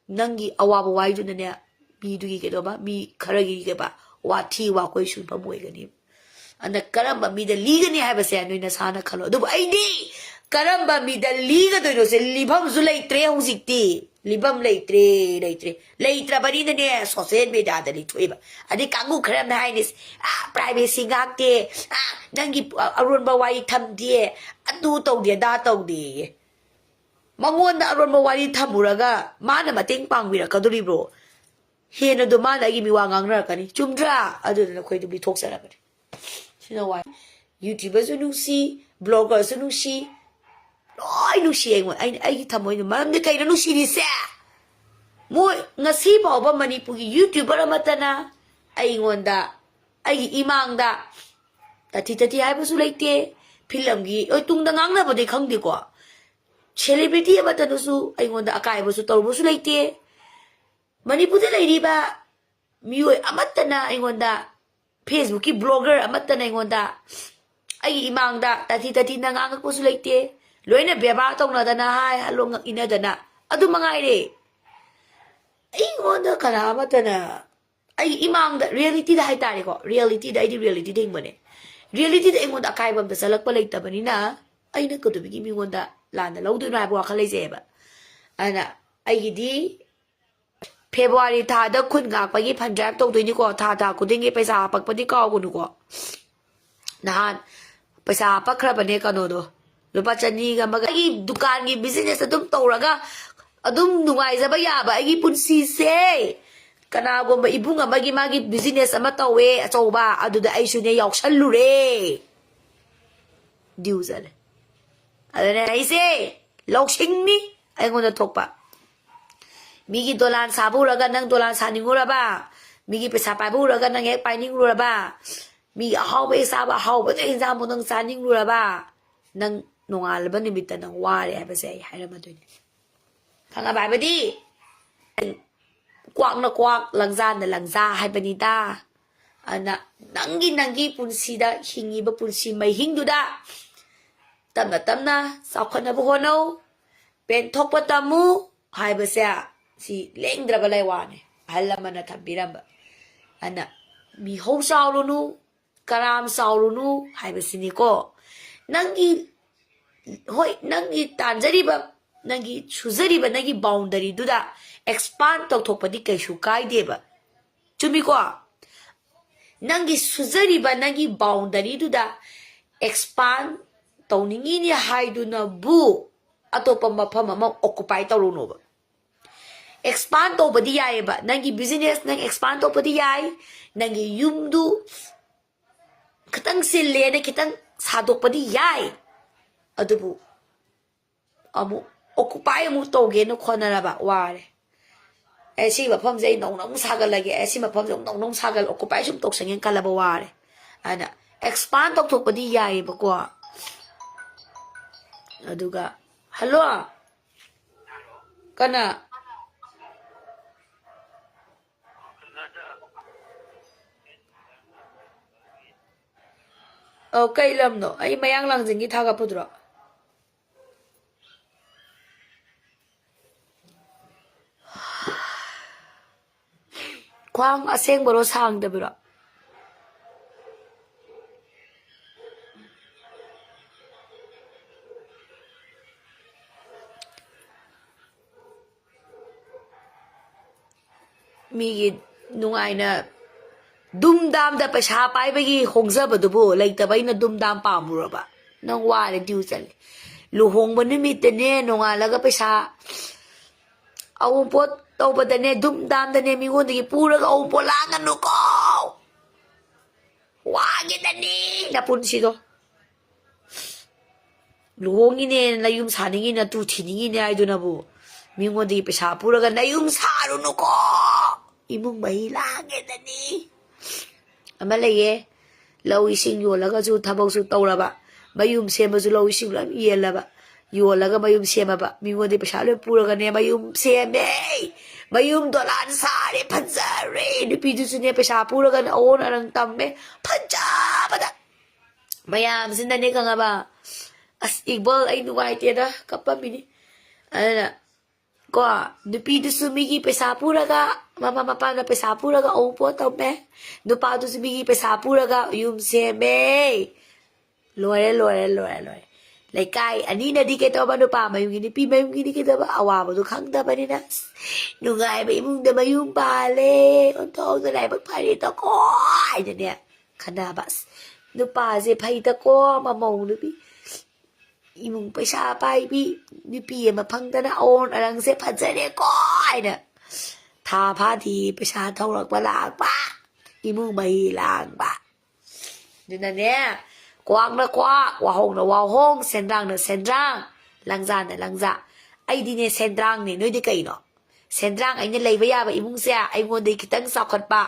ꯅꯪꯒꯤ ꯑꯋꯥꯕ ꯋꯥꯔꯤꯗꯨꯅꯅꯦ, ꯃꯤꯗꯨꯒꯤ ꯀꯩꯗꯧꯕ, ꯃꯤ ꯈꯔꯒꯤ ꯀꯩꯕ, ꯋꯥꯊꯤ ꯋꯥꯀꯣꯏ ꯁꯨꯡꯐꯝ ꯑꯣꯏꯒꯅꯤ꯫ ꯑꯗ ꯀꯔꯝꯕ ꯃꯤꯗ ꯂꯤꯒꯅꯤ ꯍꯥꯏꯕꯁꯦ ꯅꯣꯏ ꯅꯁꯥꯅ ꯈꯜꯂꯣ꯫ ꯑꯗꯨꯕꯨ ꯑꯩꯗꯤ ꯀꯔꯝꯕ ꯃꯤꯗ ꯂꯤꯒꯗꯣꯏꯅꯣꯁꯦ ꯂꯤꯐꯝꯁꯨ ꯂꯩꯇ꯭ꯔꯦ ꯍꯧꯖꯤꯛꯇꯤ꯫ ꯂꯤꯐꯝ ꯂꯩꯇ꯭ꯔꯦ, ꯂꯩꯇ꯭ꯔꯦ꯫ ꯂꯩꯇ꯭ꯔꯕꯅꯤꯅꯅꯦ social mediaꯗ ꯂꯤꯊꯣꯛꯏꯕ꯫ ꯑꯗꯩ ꯀꯥꯡꯕꯨ ꯈꯔ ꯑꯃꯅ ꯍꯥꯏꯅꯤ, "ꯑꯥ, privacy ꯉꯥꯛꯇꯦ, ꯑꯥ, ꯅꯪꯒꯤ ꯑꯔꯣꯟꯕ ꯋꯥꯔꯤ ꯊꯝꯗꯦ, ꯑꯗꯨ ꯇꯧꯗꯦ, ꯑꯗꯥ ꯇꯧꯗꯦꯌꯦ"꯫ ꯃꯉꯣꯟꯗ ꯑꯔꯣꯟꯕ ꯋꯥꯔꯤ ꯊꯝꯃꯨꯔꯒ ꯃꯥꯅ ꯃꯇꯦꯡ ꯄꯥꯡꯕꯤꯔꯛꯀꯗꯣꯔꯤꯕ꯭ꯔꯣ? ꯍꯦꯟꯅꯗꯣ ꯃꯥꯅ ꯑꯩꯒꯤ ꯃꯤꯋꯥ ꯉꯥꯡꯅꯔꯛꯀꯅꯤ, ꯆꯨꯝꯗ꯭ꯔꯥ? ꯑꯗꯨꯗꯨꯅ ꯑꯩꯈꯣꯏ ꯑꯗꯨꯝ ꯂꯤꯊꯣꯛꯆꯔꯕꯅꯤ꯫ ꯁꯤꯅ ꯋꯥꯏ꯫ YouTuberꯁꯨ ꯅꯨꯡꯁꯤ, bloggerꯁꯨ ꯅꯨꯡꯁꯤ, ꯂꯣꯏ ꯅꯨꯡꯁꯤ ꯑꯩꯉꯣꯟꯗ꯫ ꯑꯩꯅ ꯑꯩꯒꯤ ꯊꯃꯣꯏꯅ, ꯃꯔꯝꯗꯤ ꯀꯩꯅꯣ ꯅꯨꯡꯁꯤꯔꯤꯁꯦ? ꯃꯣꯏ ꯉꯁꯤ ꯐꯥꯎꯕ ꯃꯅꯤꯄꯨꯔꯒꯤ YouTuber ꯑꯃꯠꯇꯅ ꯑꯩꯉꯣꯟꯗ, ꯑꯩꯒꯤ ꯏꯃꯥꯡꯗ ꯇꯊꯤ ꯇꯊꯤ ꯍꯥꯏꯕꯁꯨ ꯂꯩꯇꯦ꯫ ꯐꯤꯂꯝꯒꯤ, ꯍꯣꯏ, ꯇꯨꯡꯗ ꯉꯥꯡꯅꯕꯗꯤ ꯈꯪꯗꯦꯀꯣ, celebrity ꯑꯃꯠꯇꯅꯁꯨ ꯑꯩꯉꯣꯟꯗ ꯑꯀꯥꯏꯕꯁꯨ ꯇꯧꯔꯨꯕꯁꯨ ꯂꯩꯇꯦ꯫ ꯃꯅꯤꯄꯨꯔꯗ ꯂꯩꯔꯤꯕ ꯃꯤꯑꯣꯏ ꯑꯃꯠꯇꯅ ꯑꯩꯉꯣꯟꯗ, Facebookꯀꯤ blogger ꯑꯃꯠꯇꯅ ꯑꯩꯉꯣꯟꯗ, ꯑꯩꯒꯤ ꯏꯃꯥꯡꯗ ꯇꯥꯊꯤ ꯇꯥꯊꯤꯅ ꯉꯥꯡꯉꯛꯄꯁꯨ ꯂꯩꯇꯦ꯫ ꯂꯣꯏꯅ ꯕꯦꯕꯥꯔ ꯇꯧꯅꯗꯅ, ꯍꯥꯏ ꯍꯜꯂꯣ ꯏꯅꯗꯅ ꯑꯗꯨ ꯃꯉꯥꯏꯔꯦ꯫ ꯑꯩꯉꯣꯟꯗ ꯀꯅꯥ ꯑꯃꯠꯇꯅ, ꯑꯩꯒꯤ ꯏꯃꯥꯡꯗ, realityꯗ ꯍꯥꯏꯇꯥꯔꯦꯀꯣ, realityꯗ, ꯑꯩꯗꯤ realityꯗ ꯍꯤꯡꯕꯅꯦ꯫ Realityꯗ ꯑꯩꯉꯣꯟꯗ ꯑꯀꯥꯏꯕ ꯑꯝꯇ ꯆꯠꯂꯛꯄ ꯂꯩꯇꯕꯅꯤꯅ ꯑꯩꯅ ꯀꯩꯗꯧꯕꯒꯤ ꯃꯤꯉꯣꯟꯗ ꯂꯥꯟꯅ ꯂꯧꯗꯣꯏꯅꯣ ꯍꯥꯏꯕ ꯋꯥꯈꯜ ꯂꯩꯖꯩꯑꯕ꯫ ꯑꯗꯨꯅ ꯑꯩꯒꯤꯗꯤ February ꯊꯥꯗ ꯈꯨꯟ ꯉꯥꯛꯄꯒꯤ fund drive ꯇꯧꯗꯣꯏꯅꯤꯀꯣ꯫ ꯊꯥ ꯊꯥ ꯈꯨꯗꯤꯡꯒꯤ ꯄꯩꯁꯥ ꯍꯥꯄꯛꯄꯗꯤ ꯀꯥꯎꯒꯅꯨꯀꯣ꯫ ꯅꯍꯥꯟ ꯄꯩꯁꯥ ꯍꯥꯄꯛꯈ꯭ꯔꯕꯅꯦ ꯀꯩꯅꯣꯗꯣ, ꯂꯨꯄꯥ ꯆꯅꯤꯒ ꯑꯃꯒ꯫ ꯑꯩꯒꯤ ꯗꯨꯀꯥꯟꯒꯤ business ꯑꯗꯨꯝ ꯇꯧꯔꯒ ꯑꯗꯨꯝ ꯅꯨꯡꯉꯥꯏꯖꯕ ꯌꯥꯕ ꯑꯩꯒꯤ ꯄꯨꯟꯁꯤꯁꯦ꯫ ꯀꯅꯥꯒꯨꯝꯕ ꯏꯕꯨꯡ ꯑꯃꯒꯤ ꯃꯥꯒꯤ business ꯑꯃ ꯇꯧꯋꯦ ꯑꯆꯧꯕ, ꯑꯗꯨꯗ ꯑꯩꯁꯨꯅꯦ ꯌꯥꯎꯁꯜꯂꯨꯔꯦ꯫ Due ꯆꯠꯂꯦ꯫ ꯑꯗꯨꯅꯦ ꯑꯩꯁꯦ ꯂꯧꯁꯤꯡꯅꯤ ꯑꯩꯉꯣꯟꯗ ꯊꯣꯛꯄ꯫ ꯃꯤꯒꯤ ꯗꯣꯂꯥꯟ ꯁꯥꯕ ꯎꯔꯒ ꯅꯪ ꯗꯣꯂꯥꯟ ꯁꯥꯅꯤꯡꯉꯨꯔꯕ? ꯃꯤꯒꯤ ꯄꯩꯁꯥ ꯄꯥꯏꯕ ꯎꯔꯒ ꯅꯪ ꯍꯦꯛ ꯄꯥꯏꯅꯤꯡꯉꯨꯔꯕ? ꯃꯤꯒꯤ ꯑꯍꯥꯎꯕ ꯍꯦꯛ ꯆꯥꯕ, ꯑꯍꯥꯎꯕꯗ ꯏꯟꯖꯥꯡꯕꯨ ꯅꯪ ꯆꯥꯅꯤꯡꯂꯨꯔꯕ? ꯅꯪ ꯅꯣꯡꯉꯥꯜꯂꯕ ꯅꯨꯃꯤꯠꯇ ꯅꯪ ꯋꯥꯔꯦ ꯍꯥꯏꯕꯁꯦ ꯑꯩ ꯍꯥꯏꯔꯝꯃꯗꯣꯏꯅꯦ꯫ ꯈꯪꯉꯕ? ꯍꯥꯏꯕꯗꯤ ꯀ꯭ꯋꯥꯛꯅ ꯀ꯭ꯋꯥꯛ, ꯂꯪꯖꯥꯅ ꯂꯪꯖꯥ ꯍꯥꯏꯕꯅꯤꯗ꯫ ꯑꯗꯨꯅ ꯅꯪꯒꯤ, ꯅꯪꯒꯤ ꯄꯨꯟꯁꯤꯗ ꯍꯤꯡꯉꯤꯕ ꯄꯨꯟꯁꯤ ꯃꯍꯤꯡꯗꯨꯗ ꯇꯞꯅ ꯇꯞꯅ ꯆꯥꯎꯈꯠꯅꯕ ꯍꯣꯠꯅꯧ, ꯄꯦꯟꯊꯣꯛꯄ ꯇꯝꯃꯨ ꯍꯥꯏꯕꯁꯦ ꯁꯤ ꯂꯦꯡꯗ꯭ꯔꯕ ꯂꯩꯋꯥꯅꯦ, ꯑꯍꯜ ꯂꯃꯟꯅ ꯊꯝꯕꯤꯔꯝꯕ꯫ ꯑꯗꯨꯅ ꯃꯤꯍꯧ ꯆꯥꯎꯔꯨꯅꯨ, ꯀꯔꯥꯝ ꯆꯥꯎꯔꯨꯅꯨ ꯍꯥꯏꯕꯁꯤꯅꯤꯀꯣ꯫ ꯅꯪꯒꯤ, ꯍꯣꯏ, ꯅꯪꯒꯤ ꯇꯥꯟꯖꯔꯤꯕ, ꯅꯪꯒꯤ ꯁꯨꯖꯔꯤꯕ, ꯅꯪꯒꯤ ꯕꯥꯎꯟꯗꯔꯤꯗꯨꯗ ꯑꯦꯛꯁꯄꯥꯟ ꯇꯧꯊꯣꯛꯄꯗꯤ ꯀꯩꯁꯨ ꯀꯥꯏꯗꯦꯕ꯫ ꯆꯨꯝꯃꯤꯀꯣ? ꯅꯪꯒꯤ ꯁꯨꯖꯔꯤꯕ, ꯅꯪꯒꯤ ꯕꯥꯎꯟꯗꯔꯤꯗꯨꯗ ꯑꯦꯛꯁꯄꯥꯟ ꯇꯧꯅꯤꯡꯉꯤꯅꯤ ꯍꯥꯏꯗꯨꯅꯕꯨ ꯑꯇꯣꯞꯄ ꯃꯐꯝ ꯑꯃ ꯑꯣꯀꯨꯄꯥꯏ ꯇꯧꯔꯨꯅꯣꯕ꯫ ꯑꯦꯛꯁꯄꯥꯟ ꯇꯧꯕꯗꯤ ꯌꯥꯏꯑꯕ, ꯅꯪꯒꯤ ꯕꯤꯖꯤꯅꯦꯁ ꯅꯪ ꯑꯦꯛꯁꯄꯥꯟ ꯇꯧꯕꯗꯤ ꯌꯥꯏ, ꯅꯪꯒꯤ ꯌꯨꯝꯗꯨ ꯈꯤꯇꯪ ꯆꯤꯜꯂꯦꯅ ꯈꯤꯇꯪ ꯁꯥꯗꯣꯛꯄꯗꯤ ꯌꯥꯏ꯫ ꯑꯗꯨꯕꯨ ꯑꯃꯨꯛ ꯑꯣꯀꯨꯄꯥꯏ ꯑꯃꯨꯛ ꯇꯧꯒꯦꯅ ꯈꯣꯠꯅꯔꯕ ꯋꯥꯔꯦ꯫ ꯑꯦ, ꯁꯤ ꯃꯐꯝꯁꯦ ꯑꯩ ꯅꯧꯅ ꯑꯃꯨꯛ ꯁꯥꯒꯠꯂꯒꯦ, ꯑꯦ, ꯁꯤ ꯃꯐꯝꯁꯦ ꯑꯃꯨꯛ ꯅꯧꯅ ꯑꯃꯨꯛ ꯁꯥꯒꯠꯂ, ꯑꯣꯀꯨꯄꯥꯏ ꯁꯨꯝ ꯇꯧꯁꯟꯒꯦꯅ ꯈꯜꯂꯕ ꯋꯥꯔꯦ꯫ ꯑꯗꯨꯅ ꯑꯦꯛꯁꯄꯥꯟ ꯇꯧꯊꯣꯛꯄꯗꯤ ꯌꯥꯏꯌꯦꯕꯀꯣ꯫ ꯑꯗꯨꯒ, ꯍꯜꯂꯣ, ꯀꯅꯥ? ꯑꯧ, ꯀꯩ ꯂꯝꯅꯣ? ꯑꯩ ꯃꯌꯥꯡ ꯂꯥꯡꯖꯤꯡꯒꯤ ꯊꯥꯒꯠꯄꯗꯨꯔꯣ? ꯈ꯭ꯋꯥꯡ ꯑꯁꯦꯡꯕꯔꯣ, ꯁꯥꯡꯗꯕꯤꯔꯣ? ꯃꯤꯒꯤ ꯅꯨꯡꯉꯥꯏꯅ ꯗꯨꯝ ꯗꯥꯝꯗ ꯄꯩꯁꯥ ꯄꯥꯏꯕꯒꯤ ꯍꯣꯡꯖꯕꯗꯨꯕꯨ ꯂꯩꯇꯕ ꯑꯩꯅ ꯗꯨꯝ ꯗꯥꯝ ꯄꯥꯝꯃꯨꯔꯕ? ꯅꯪ ꯋꯥꯔꯦ, ꯗ꯭ꯌꯨ ꯆꯠꯂꯦ꯫ ꯂꯨꯍꯣꯡꯕ ꯅꯨꯃꯤꯠꯇꯅꯦ, ꯅꯣꯡꯉꯥꯜꯂꯒ ꯄꯩꯁꯥ ꯑꯎꯟꯄꯣꯠ ꯇꯧꯕꯗꯅꯦ, ꯗꯨꯝ ꯗꯥꯝꯗꯅꯦ, ꯃꯤꯉꯣꯟꯗꯒꯤ ꯄꯨꯔꯒ ꯑꯎꯟꯄꯣꯠ ꯂꯥꯡꯒꯅꯨꯀꯣ꯫ ꯋꯥꯒꯦꯗꯅꯤ ꯅꯄꯨꯟꯁꯤꯗꯣ꯫ ꯂꯨꯍꯣꯡꯉꯤꯅꯦꯅ ꯅꯌꯨꯝ ꯁꯥꯅꯤꯡꯉꯤ, ꯅꯇꯨ ꯊꯤꯅꯤꯡꯉꯤꯅꯦ ꯍꯥꯏꯗꯨꯅꯕꯨ ꯃꯤꯉꯣꯟꯗꯒꯤ ꯄꯩꯁꯥ ꯄꯨꯔꯒ ꯅꯌꯨꯝ ꯁꯥꯔꯨꯅꯨꯀꯣ꯫ ꯏꯃꯨꯡ ꯃꯍꯤ ꯂꯥꯡꯒꯦꯗꯅꯤ꯫ ꯑꯃ ꯂꯩꯌꯦ, ꯂꯧ ꯏꯁꯤꯡ ꯌꯣꯜꯂꯒꯁꯨ ꯊꯕꯛꯁꯨ ꯇꯧꯔꯕ, ꯃꯌꯨꯝ ꯁꯦꯝꯕꯁꯨ ꯂꯧ ꯏꯁꯤꯡ ꯂꯣꯏ ꯌꯦꯜꯂꯕ, ꯌꯣꯜꯂꯒ ꯃꯌꯨꯝ ꯁꯦꯝꯃꯕ꯫ ꯃꯤꯉꯣꯟꯗꯒꯤ ꯄꯩꯁꯥ ꯂꯣꯏ ꯄꯨꯔꯒꯅꯦ ꯃꯌꯨꯝ ꯁꯦꯝꯃꯦ꯫ ꯃꯌꯨꯝ ꯗꯣꯂꯥꯟ ꯁꯥꯔꯦ, ꯐꯖꯔꯦ꯫ ꯅꯨꯄꯤꯗꯨꯁꯨꯅꯦ ꯄꯩꯁꯥ ꯄꯨꯔꯒꯅ ꯑꯑꯣꯟ ꯑꯔꯪ ꯇꯝꯃꯦ꯫ ꯐꯖꯕꯗ꯫ ꯃꯌꯥꯝꯁꯤꯅꯅꯦ ꯈꯪꯉꯕ? ꯑꯁ, ꯏꯛꯕꯥꯜ, ꯑꯩ ꯅꯨꯡꯉꯥꯏꯇꯦꯗ, ꯀꯞꯄꯝꯃꯤꯅꯤ꯫ ꯑꯗꯨꯅ ꯀꯣ, ꯅꯨꯄꯤꯗꯨꯁꯨ ꯃꯤꯒꯤ ꯄꯩꯁꯥ ꯄꯨꯔꯒ, ꯃꯃꯥ ꯃꯄꯥꯅ ꯄꯩꯁꯥ ꯄꯨꯔꯒ ꯑꯎꯟꯄꯣꯠ ꯇꯝꯃꯦ꯫ ꯅꯨꯄꯥꯗꯨꯁꯨ ꯃꯤꯒꯤ ꯄꯩꯁꯥ ꯄꯨꯔꯒ ꯌꯨꯝ ꯁꯦꯝꯃꯦ꯫ ꯂꯣꯏꯔꯦ, ꯂꯣꯏꯔꯦ, ꯂꯣꯏꯔꯦ, ꯂꯣꯏꯔꯦ꯫ ꯂꯩꯀꯥꯏ ꯑꯅꯤꯅꯗꯤ ꯀꯩꯗꯧꯕ? ꯅꯨꯄꯥ ꯃꯌꯨꯝꯒꯤ, ꯅꯨꯄꯤ ꯃꯌꯨꯝꯒꯤꯗꯤ ꯀꯩꯗꯧꯕ? ꯑꯋꯥꯕꯗꯣ ꯈꯪꯗꯕꯅꯤꯅ, "ꯑꯁ, ꯅꯨꯡꯉꯥꯏꯕ ꯏꯃꯨꯡꯗ ꯃꯌꯨꯝ ꯄꯥꯜꯂꯦ, ꯑꯣꯟꯊꯣꯛꯅ ꯂꯥꯏꯕꯛ ꯐꯔꯦꯗꯀꯣ" ꯍꯥꯏꯗꯅꯦ ꯈꯟꯅꯕ꯫ "ꯑꯁ, ꯅꯨꯄꯥꯁꯦ ꯐꯩꯗꯀꯣ, ꯃꯃꯧ ꯅꯨꯄꯤ, ꯏꯃꯨꯡ ꯄꯩꯁꯥ ꯄꯥꯏꯕꯤ ꯅꯨꯄꯤ ꯑꯃ ꯐꯪꯗꯅ ꯑꯑꯣꯟ ꯑꯔꯪꯁꯦ ꯐꯖꯔꯦꯀꯣ" ꯍꯥꯏꯅ ꯊꯥ ꯐꯥꯗꯤ ꯄꯩꯁꯥ ꯊꯧꯔꯛꯄ ꯂꯥꯛꯄ, ꯏꯃꯨꯡ ꯃꯍꯤ ꯂꯥꯡꯕ꯫ ꯑꯗꯨꯅꯅꯦ, ꯀ꯭ꯋꯥꯛꯅ ꯀ꯭ꯋꯥꯛ, ꯋꯥꯍꯣꯡꯅ ꯋꯥꯍꯣꯡ, ꯁꯦꯟꯗ꯭ꯔꯥꯡꯅ ꯁꯦꯟꯗ꯭ꯔꯥꯡ, ꯂꯪꯖꯥꯅ ꯂꯪꯖꯥ꯫ ꯑꯩꯗꯤꯅꯦ ꯁꯦꯟꯗ꯭ꯔꯥꯡꯅꯦ, ꯅꯣꯏꯗꯤ ꯀꯩꯅꯣ? ꯁꯦꯟꯗ꯭ꯔꯥꯡ ꯑꯩꯅ ꯂꯩꯕ ꯌꯥꯕ ꯏꯃꯨꯡꯁꯦ ꯑꯩꯉꯣꯟꯗꯒꯤ ꯈꯤꯇꯪ ꯆꯥꯎꯈꯠꯄ,